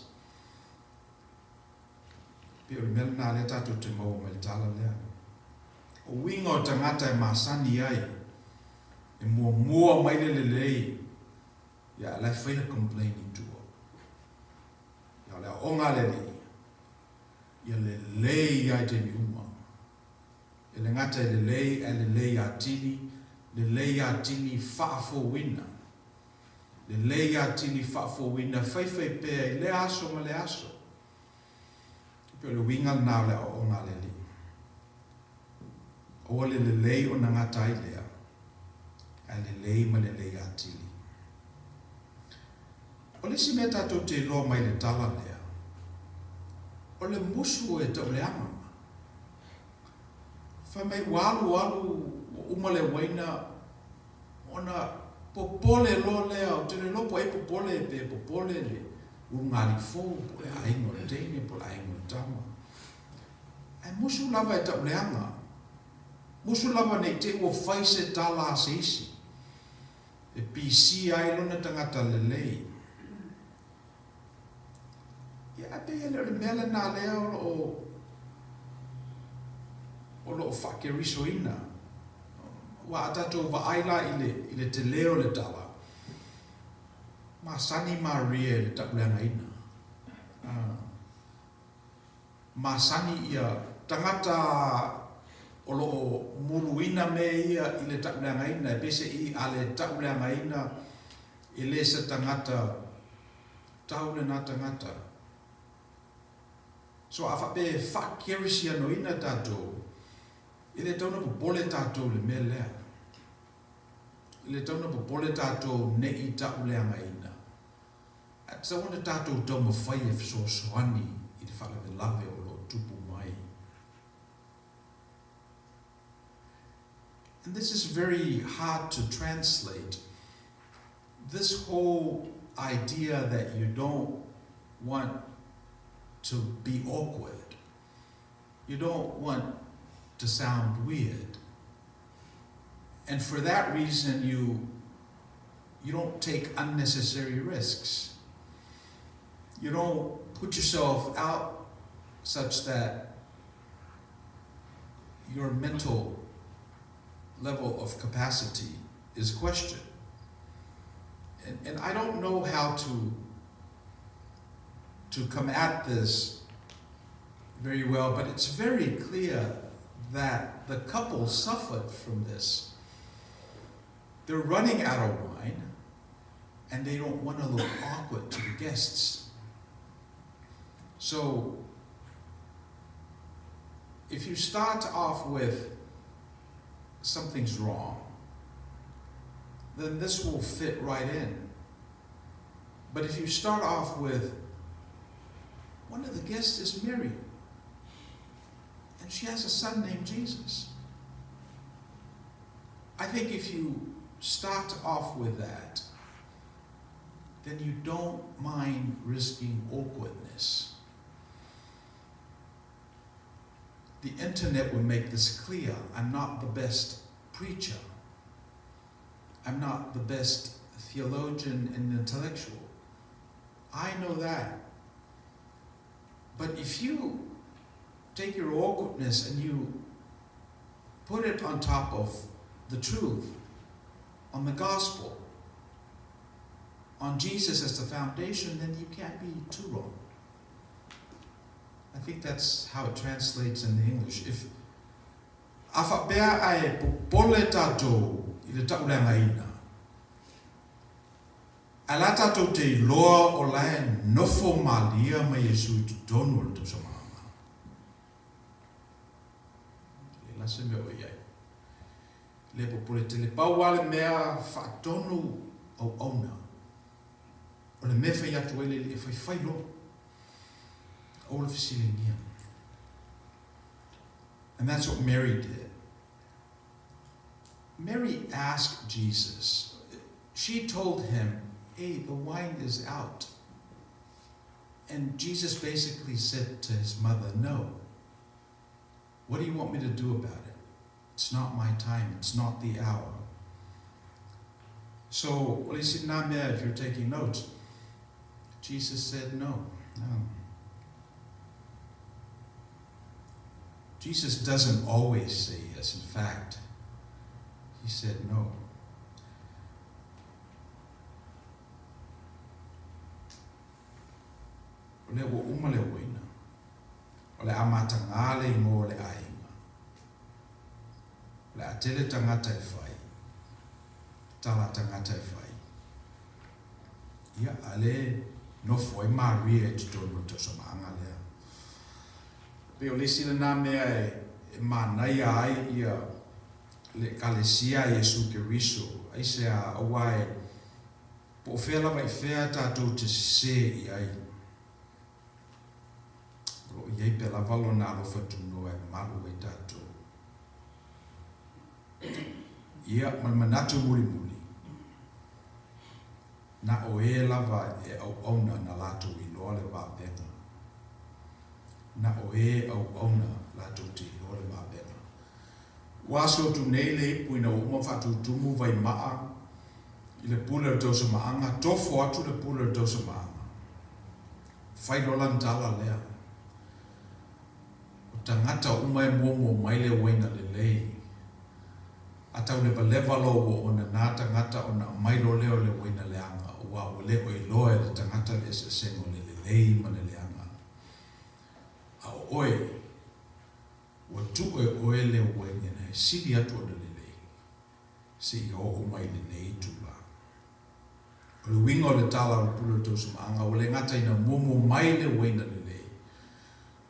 Pei o le mea lena lea tatou te maua mai le tala lea. O uiga o tagata e masani ai, e muamua mai le lelei, ia la e fai le complain i tua. Ia o le aoga a le Alii, ia lelei lava i taimi uma. E le gata e lelei, ae lelei atili, lelei atili faafouina. Lelei atili faafouina faifai pea i lea aso ma lea aso. E pei o le uiga lena o le aoaoga a le Alii. Aua le lelei ona gata ai lea, ae lelei ma lelei atili. O le isi mea tatou te iloa mai le tala lea, o le musu e tauleaga. Fai mai ua alu alu ua uma le uaina Ona popole loa lea, ou te le iloa po o ai e popole, pe popole le ulugalii fou, po o le aiga o le teine, po o le aiga o le tama. Ae musu lava e tauleaga. Musu lava ne i te i ua fai se tala a se isi, e pisia ai lona tagata lelei. Ia, ae pei e le o le mea lena lea o lo o, o lo o faakerisoina. Aua a tatou vaai la i le, i le tele o le tala, masani Maria i le tauleagaina. Ah, masani ia tagata o lo o muluina mea ia i le tauleagaina, e peiseai a le tauleagaina e le se tagata Tau lena tagata. So a faapea e faakerisianoina tatou, e le tatau ona popole tatou i le mea lea. E le tatau ona popole tatou ne i tauleagaina. Ae tatau ona tatou taumafai e fesoasoani i le faalavelave o lo o tupu mai. And this is very hard to translate. This whole idea that you don't want to be awkward, you don't want to sound weird. And for that reason, you, you don't take unnecessary risks. You don't put yourself out such that your mental level of capacity is questioned. And, and I don't know how to, to come at this very well, but it's very clear that the couple suffered from this. They're running out of wine, and they don't want to look awkward to the guests. So, if you start off with something's wrong, then this will fit right in. But if you start off with, one of the guests is Mary, and she has a son named Jesus. I think if you start off with that, then you don't mind risking awkwardness. The internet will make this clear. I'm not the best preacher. I'm not the best theologian and intellectual. I know that. But if you take your awkwardness and you put it on top of the truth, on the gospel, on Jesus as the foundation, then you can't be too wrong. I think that's how it translates in the English. If a faapea ae popole tatou i le tauleagaina, ae la tatou te iloa o la e nofo malia ma Iesu i totonu o le tausamaaga. E leai la se mea o i ai. Le popole tele. Pau lava le mea faatonu auauna, o le mea e fai atu ai le Alii e faifai loa. Aua le fesiligia. And that's what Mary did. Mary asked Jesus, she told him, Hey, the wine is out. And Jesus basically said to his mother, No. What do you want me to do about it? It's not my time. It's not the hour. So, if you're taking notes, Jesus said no. No. Jesus doesn't always say yes. In fact, he said no. O lea ua uma le uaina. O le amataga le igoa o le aiga. O le a tele tagata e fai. Tala tagata e fai. Ia, a lea nofo ai Maria i totonu o le tausamaaga lea. Pei o le isi lena mea e manaia ai ia le Ekalesia a Iesu Keriso, aisea, aua e po o fea lava i fea tatou te sesē i ai, o lo o i ai pea lava Lona alofa tunoa e malu ai tatou. Ia, ma le manatu mulimuli, na o e lava e auauna na latou iloa le vavega. Na o e auauna latou te iloa le vavega. Ua aso atu nei le ipu ina ua uma faatutumu vaimaa i le pule o le tausamaaga, tofo atu le pule o le tausamaaga. Fai loa lana tala lea. O tagata uma e muamua mai le uaina lelei. A tau levaleva loa ua ona nā tagata ona aumai loa lea o le uaina leaga, aua ua le o iloa e le tagata le eseesega o le lelei ma le leaga. A o oe, ua tuu e oe le uaina e sili atu ona lelei, seia oo mai lenei itula. O le uiga o le tala o le pule o le tausamaaga, ua le gata ina muamua mai le uaina lelei,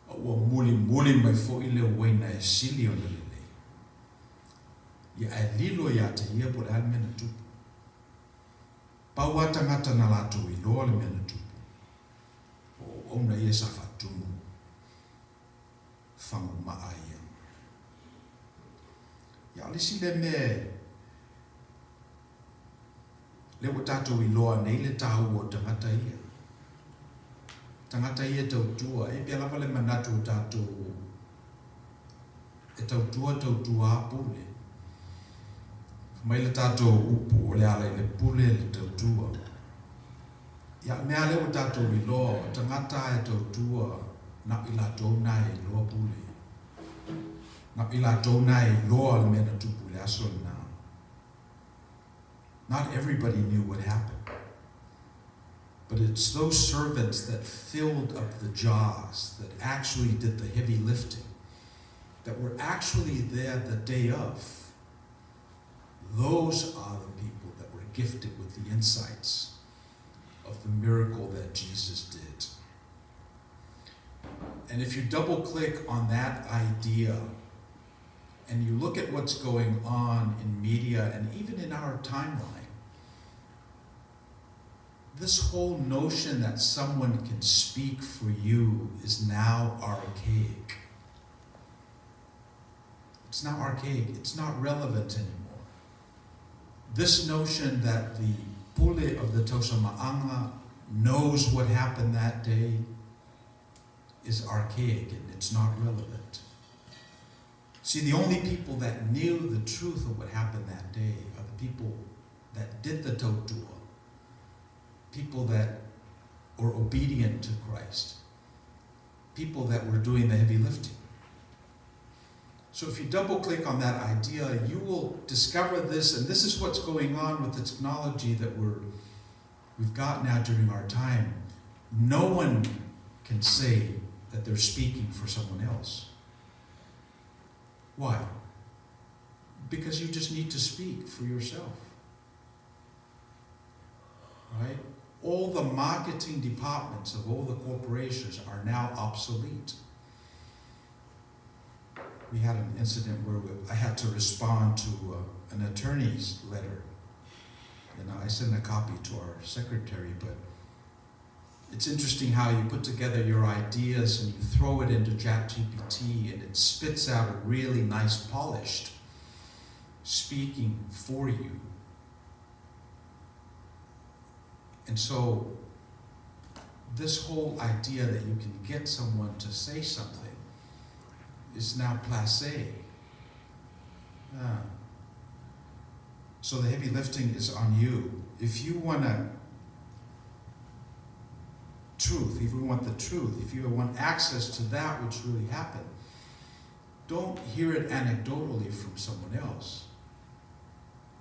a ua mulimuli mai foi le uaina e sili ona lelei. Ia ae lilo ia te ia po o le a le mea na tupu. Pau lava tagata na latou iloa le mea na tupu, o auauna ia sa faatumu fagumaa ia. Ia, o le isi lea mea lea ua tatou iloa nei le taua o tagata ia. Tagata ia e tautua, e pea lava le manatu o tatou e tautua tautua a pule. Fai mai le tatou upu o le ala i le pule le tautua. Ia, o le mea lea ua tatou iloa, o tagata e tautua na o i latou na e iloa pule. Na o i latou na e iloa le mea na tupu i le aso lena. Not everybody knew what happened. But it's those servants that filled up the jars, that actually did the heavy lifting, that were actually there the day of. Those are the people that were gifted with the insights of the miracle that Jesus did. And if you double click on that idea and you look at what's going on in media and even in our timeline, this whole notion that someone can speak for you is now archaic. It's now archaic. It's not relevant anymore. This notion that the pule of the tausamaaga knows what happened that day is archaic and it's not relevant. See, the only people that knew the truth of what happened that day are the people that did the tautua, people that were obedient to Christ. people that were doing the heavy lifting. So if you double click on that idea, you will discover this, and this is what's going on with the technology that we're, we've got now during our time. No one can say that they're speaking for someone else. Why? Because you just need to speak for yourself. Right? All the marketing departments of all the corporations are now obsolete. We had an incident where I had to respond to an attorney's letter. And I sent a copy to our secretary, but it's interesting how you put together your ideas and you throw it into ChatGPT and it spits out a really nice polished speaking for you. And so this whole idea that you can get someone to say something is now placé. So the heavy lifting is on you. If you want to truth, if you want the truth, if you want access to that which really happened, don't hear it anecdotally from someone else.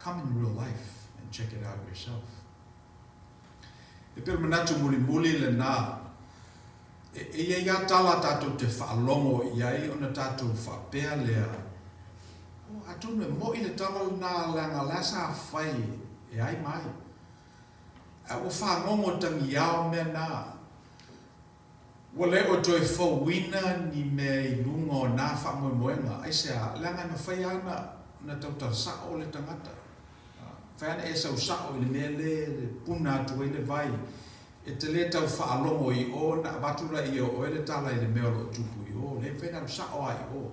Come in real life and check it out yourself. E pei o le manatu mulimuli lenā, e i ai lava tala tatou te faalogo i ai ona tatou faapea lea, Oh, atonu e moʻi le tala lenā leaga la sa fai e ai ma ai. Ae ua fagogo tagiao mea na. Ua le o toe fouina ni mea i luga o nā faamoemoega. Aisea? Leaga e mafai lava ona, ona tautala sa'o le tagata. Mafai lava ona e sau sa'o i le mea lea e puna atu ai le vai. E te le tau faalogo i o ona avatu laia o oe le tala i le mea o lo o tupu i o. Le mafai ona alu sa'o lava i o.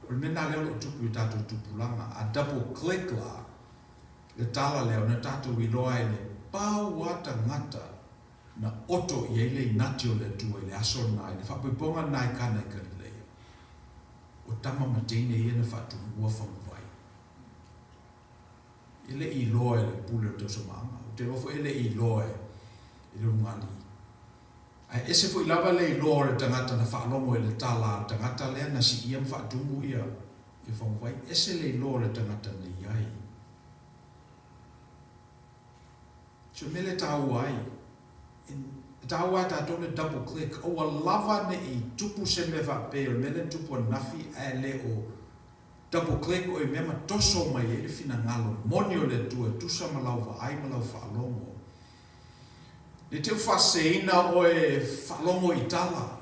O le mea lena lea o lo o tupu i o tatou tupulaga. A double click la le tala lea ona tatou iloa ai le pau a tagata na oto i ai le inati o le Atua i le aso lena, i le faapoipoga lena i Kana i Kalileia. O tama ma teine ia na faatumuua faguvai. E le i iloa e le pule o le tausamaaga. Ou te iloa foi e le i iloa e le ulugalii. Ae ese foi lava le iloa o le tagata na faalogo i le tala a le tagata lea na siia ma faatumu ia faguvai. Ese le iloa o le tagata na i ai. So mea lea e taua ai, e taua ai tatou le double click, aua lava ne i tupu se mea faapei o le mea lea na tupu ananafi ae le o double click oe i mea ma toso mai ai le finagalo moni o le Atua e tusa ma lau vaai ma lau faalogo. Ne i te i ua faaseseina oe e faalogo i tala,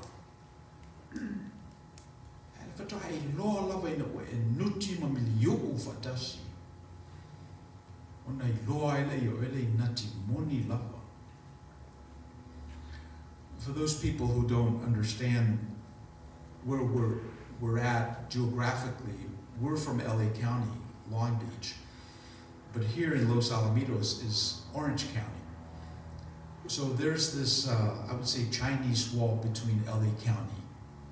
ae faatoa e iloa lava ina ua e nuti ma miliu'u faatasi, ona iloa ai lea i oe le inati moni lava. For those people who don't understand where we're, we're at geographically, we're from LA County, Long Beach. But here in Los Alamitos is Orange County. So there's this, I would say, Chinese wall between LA County,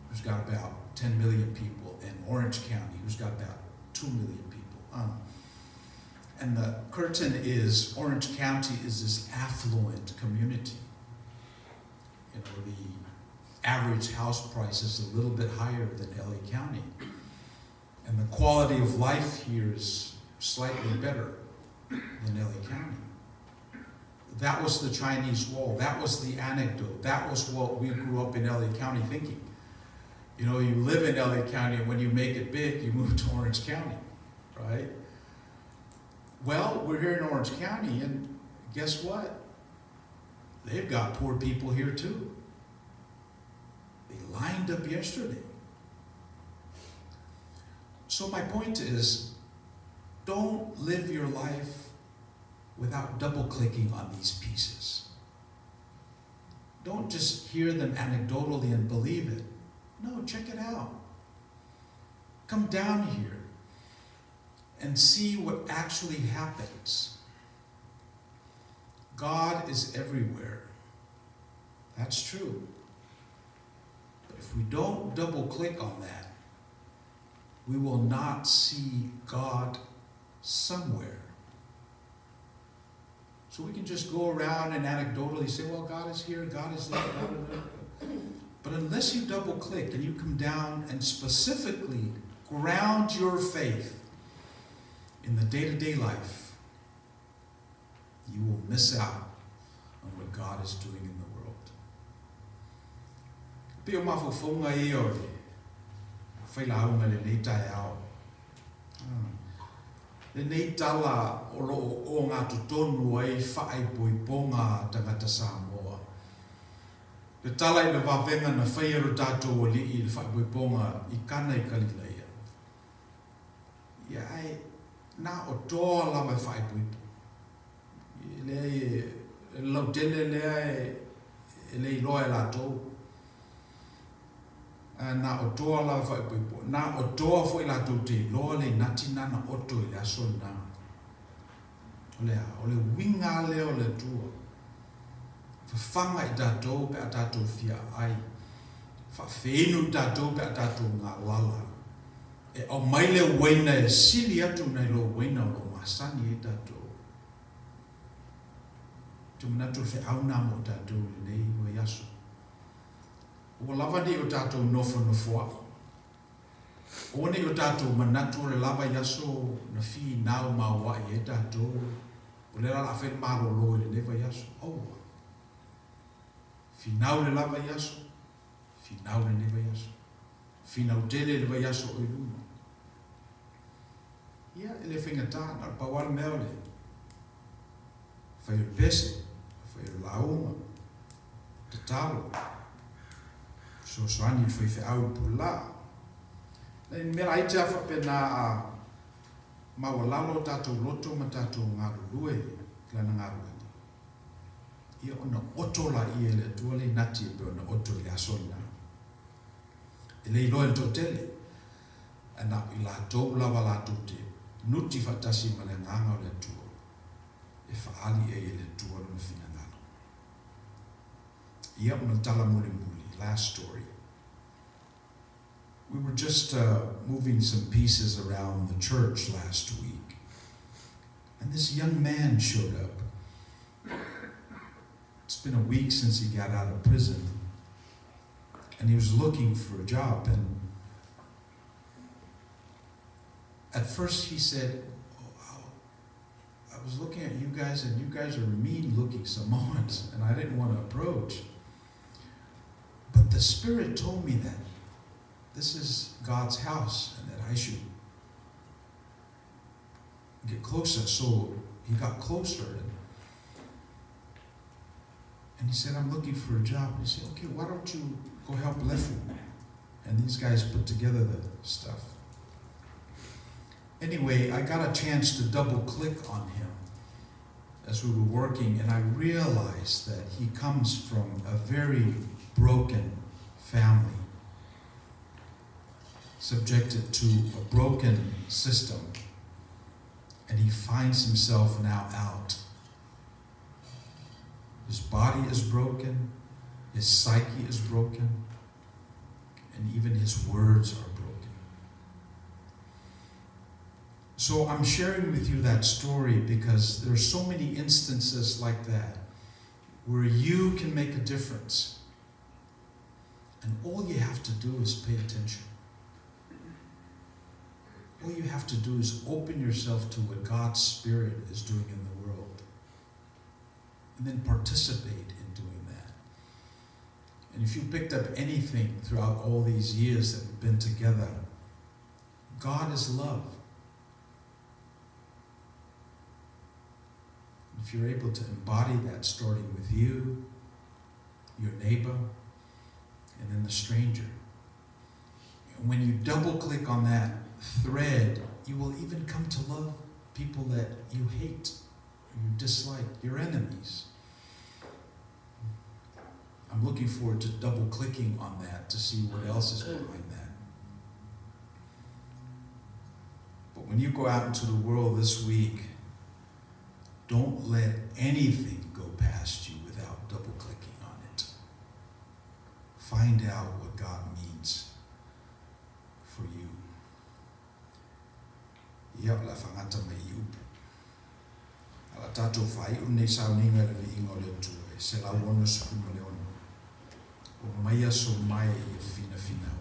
who's got about 10 million people, and Orange County, who's got about 2 million people. And the curtain is Orange County is this affluent community. You know, the average house price is a little bit higher than LA County. And the quality of life here is slightly better than LA County. That was the Chinese wall. That was the anecdote. That was what we grew up in LA County thinking. You know, you live in LA County, and when you make it big, you move to Orange County, right? Well, we're here in Orange County, and guess what? They've got poor people here too. They lined up yesterday. So my point is, don't live your life without double-clicking on these pieces. Don't just hear them anecdotally and believe it. No, check it out. Come down here and see what actually happens. God is everywhere. That's true. But if we don't double click on that, we will not see God somewhere. So we can just go around and anecdotally say, well, God is here, God is there, God is there. But unless you double click and you come down and specifically ground your faith in the day to day life, you will miss out on what God is doing in the world. Pei o mafaufauga ia o le failauga i lenei taeao. Lenei tala o lo o ogatotonu ai faaipoipoga a tagata Samoa. Le tala i le vavega na faia e lo tatou Alii i le faaipoipoga i Kana i Kalilaia. Ia ae na o toa lava e faaipoipo. E leai e lautele lea e le iloa e latou. A na o toa lava e faaipoipo. Na o toa foi latou te iloa le inati na na oto i le aso lena. O le a? O le uiga lea o le Atua. Fafaga i tatou pe a tatou fia aai. Faafeinu i tatou pe a tatou galala. E aumai le uaina e sili atu nai lo uaina o lo o masani ai tatou. Ou te manatu o le feau lena mo tatou i lenei vaiaso. Ua lava nei o tatou nofonofoaʻi. Aua ne i o tatou manatu o le lava i aso na finau maoaʻi ai tatou, o lea la o le a fai le malolo i lenei vaiaso. Aua. Finau le lava i aso, finau lenei vaiaso. Finau tele i le vaiaso o i luma. Ia, e le faigata, na o le pau lava le mea o le fai o le pese, fai o le lauga, tatalo, fesoasoani i le faifeau i le pulelaa. Nai mea laiti lava faapena a maualalo o tatou loto ma tatou galulue i lana galuega, ia ona oto laia e le Atua le inati e pei ona oto i le aso lena. E le iloa e le toatele, ae na o i latou lava latou te nuti faatasi ma le Agaga o le Atua e faaali ai e le Atua lona finagalo. Ia, ma le tala mulimuli, last story. We were just moving some pieces around the church last week, and this young man showed up. It's been a week since he got out of prison, and he was looking for a job. And at first he said, oh, I was looking at you guys, and you guys are mean-looking Samoans, and I didn't want to approach. But the Spirit told me that this is God's house and that I should get closer. So he got closer, and he said, I'm looking for a job. And he said, okay, why don't you go help Lefu? And these guys put together the stuff. Anyway, I got a chance to double click on him as we were working, and I realized that he comes from a very broken family, subjected to a broken system, and he finds himself now out. His body is broken, his psyche is broken, and even his words are broken. So I'm sharing with you that story because there are so many instances like that where you can make a difference. And all you have to do is pay attention. All you have to do is open yourself to what God's Spirit is doing in the world. And then participate in doing that. And if you picked up anything throughout all these years that we've been together, God is love. If you're able to embody that, starting with you, your neighbor, and then the stranger. And when you double click on that thread, you will even come to love people that you hate or you dislike, your enemies. I'm looking forward to double clicking on that to see what else is behind that. But when you go out into the world this week, don't let anything go past you without double clicking on it. Find out what God means for you. Ia, o le a faagata mai i upu. tatou faaiu lenei sauniga i le viiga o le Atua e 166. Omaia so mae ia finafinau.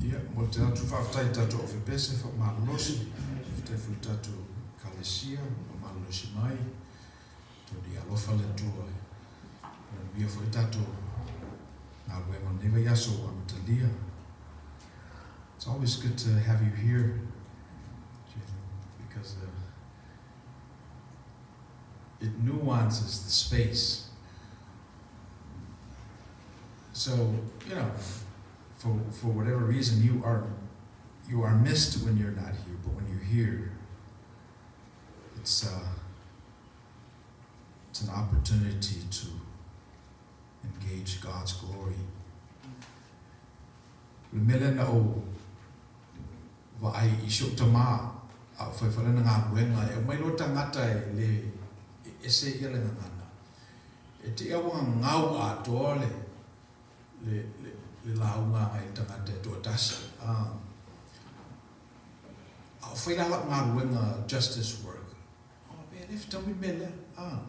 Ia, momoli te atu faafetai i tatou ofepese faamalolosi, faafetai foi i tatou Ekalesia ma malolosi mai, tau ia alofa le Atua e manuia foi tatou galuega o lenei vaiaso ua amatalia. It's always good to have you here, because it nuances the space. So, for whatever reason, you are missed when you're not here, but when you're here, it's an opportunity to engage God's glory. O le mea lea na ou vaai i si ou tamā. A o fai foi lana galuega, e omai loa tagata e le e ese ia le gagana. E te i a ua gagau atoa le le le le lauga agai i le tagata e toatasi. A a o fai la lau galuega justice work, o pe le fetaui le mea lea. A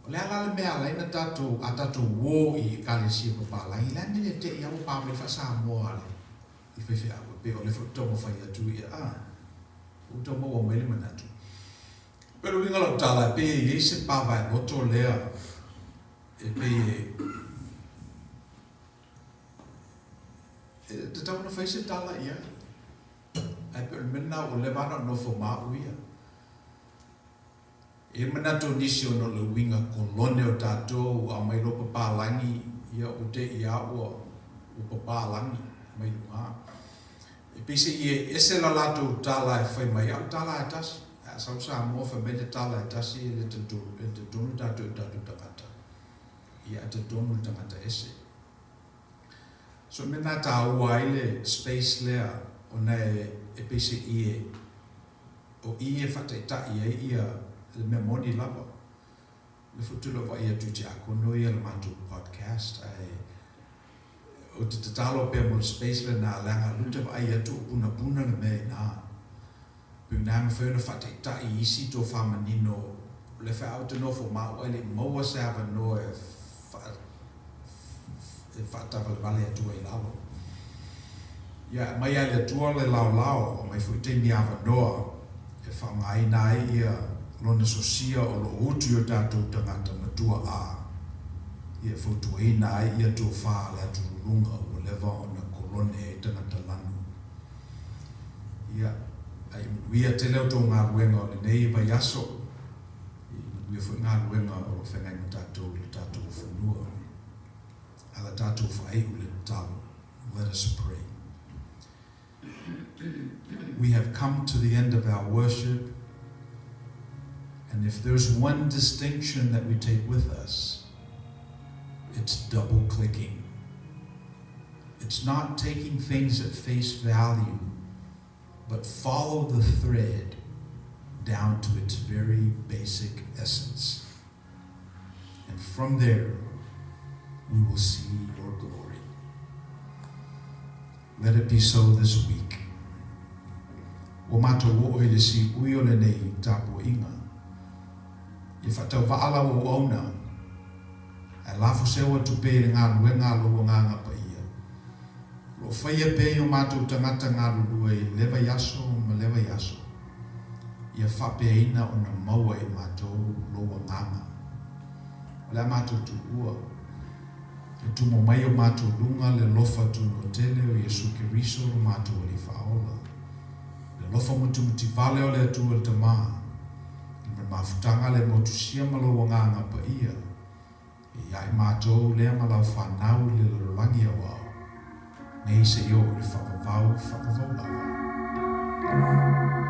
o le a la le mea e ala ai ona tatou a tatou uo i Ekalesia papalagi, o le a le mea lea te i a ua pa mai le faa-Samoa a le le faifeau, e pei o lea foi ou te taumafai atu ia, a, ua tau maua mai le manatu. Pei o le uiga o lau tala, e pei e i ai se pa vaeloto lea e pei e, e tatau ona fai se tala i ai. Ae pei o le mea lena ua leva lava ona ou nofo ma au ia. E i ai le manatu o nisi ona o le uiga kolone o tatou a omai loa papalagi ia ua te i a ua ua papalagi mai luga. E pei se i e ese la latou tala e fai mai ai, a o le tala lava e tasi. A sau Samoa fai mai le tala e tasi e le talitonu tatou i o tatou tagata. Ia ae talitonu i le tagata ese. So o le mea lena e taua ai le space lea ona e pei se i e O i e faataitai ai ia le mea moni lava. Le foi tula vaai atu i Tiakono ia le matou podcast ae ou te tatalo pea mo le space lena leaga o lea ou te vaai atu o punapuna le mea ina. Pei o ina e mafai ona faataitai i isi tofa manino o lea faatoa ou te nofo ma au ae le i maua se avanoa e e faatavalevale atu ai i lalo. Ia, aumai lava e le Atua le laolao, aumai foi taimi avanoa e faaaogaina ai ia Lona sosia o lo o utu i o tatou tagata matua a, ia e fautuaina ai ia tofa a le atululuga ua leva ona kolone ai tagata lanu. Ia, a i manuia tele outou galuega o lenei vaiaso. I manuia foi galuega o lo o feagai ma tatou i le tatou fanua. A la tatou faaiu le tatalo. Let us pray. We have come to the end of our worship, and if there's one distinction that we take with us, it's double clicking. It's not taking things at face value, but follow the thread down to its very basic essence. And from there, we will see your glory. Let it be so this week. Ua matou oo i le siui o lenei tapuaiga. Ia faatauvaa lau auauna, ae lafo seu atu pea i le galuega a lou Agaga Paia. O lo o faia pea i o matou tagata galulue i lea vaiaso ma lea vaiaso, ia faapeaina ona maua e matou lou Agaga. O le a matou tuua, e tumo mai o matou luga le alofa tunoa tele o Iesu Keriso lo matou Alii Faaola, le alofa mutimutivale o le Atua le Tama, i le mafutaga le motusia ma lou Agaga Paia, e ia i matou lea ma lau fanau i le lalolagi aoao, nei seia oo i le faavavau, faavavau lava.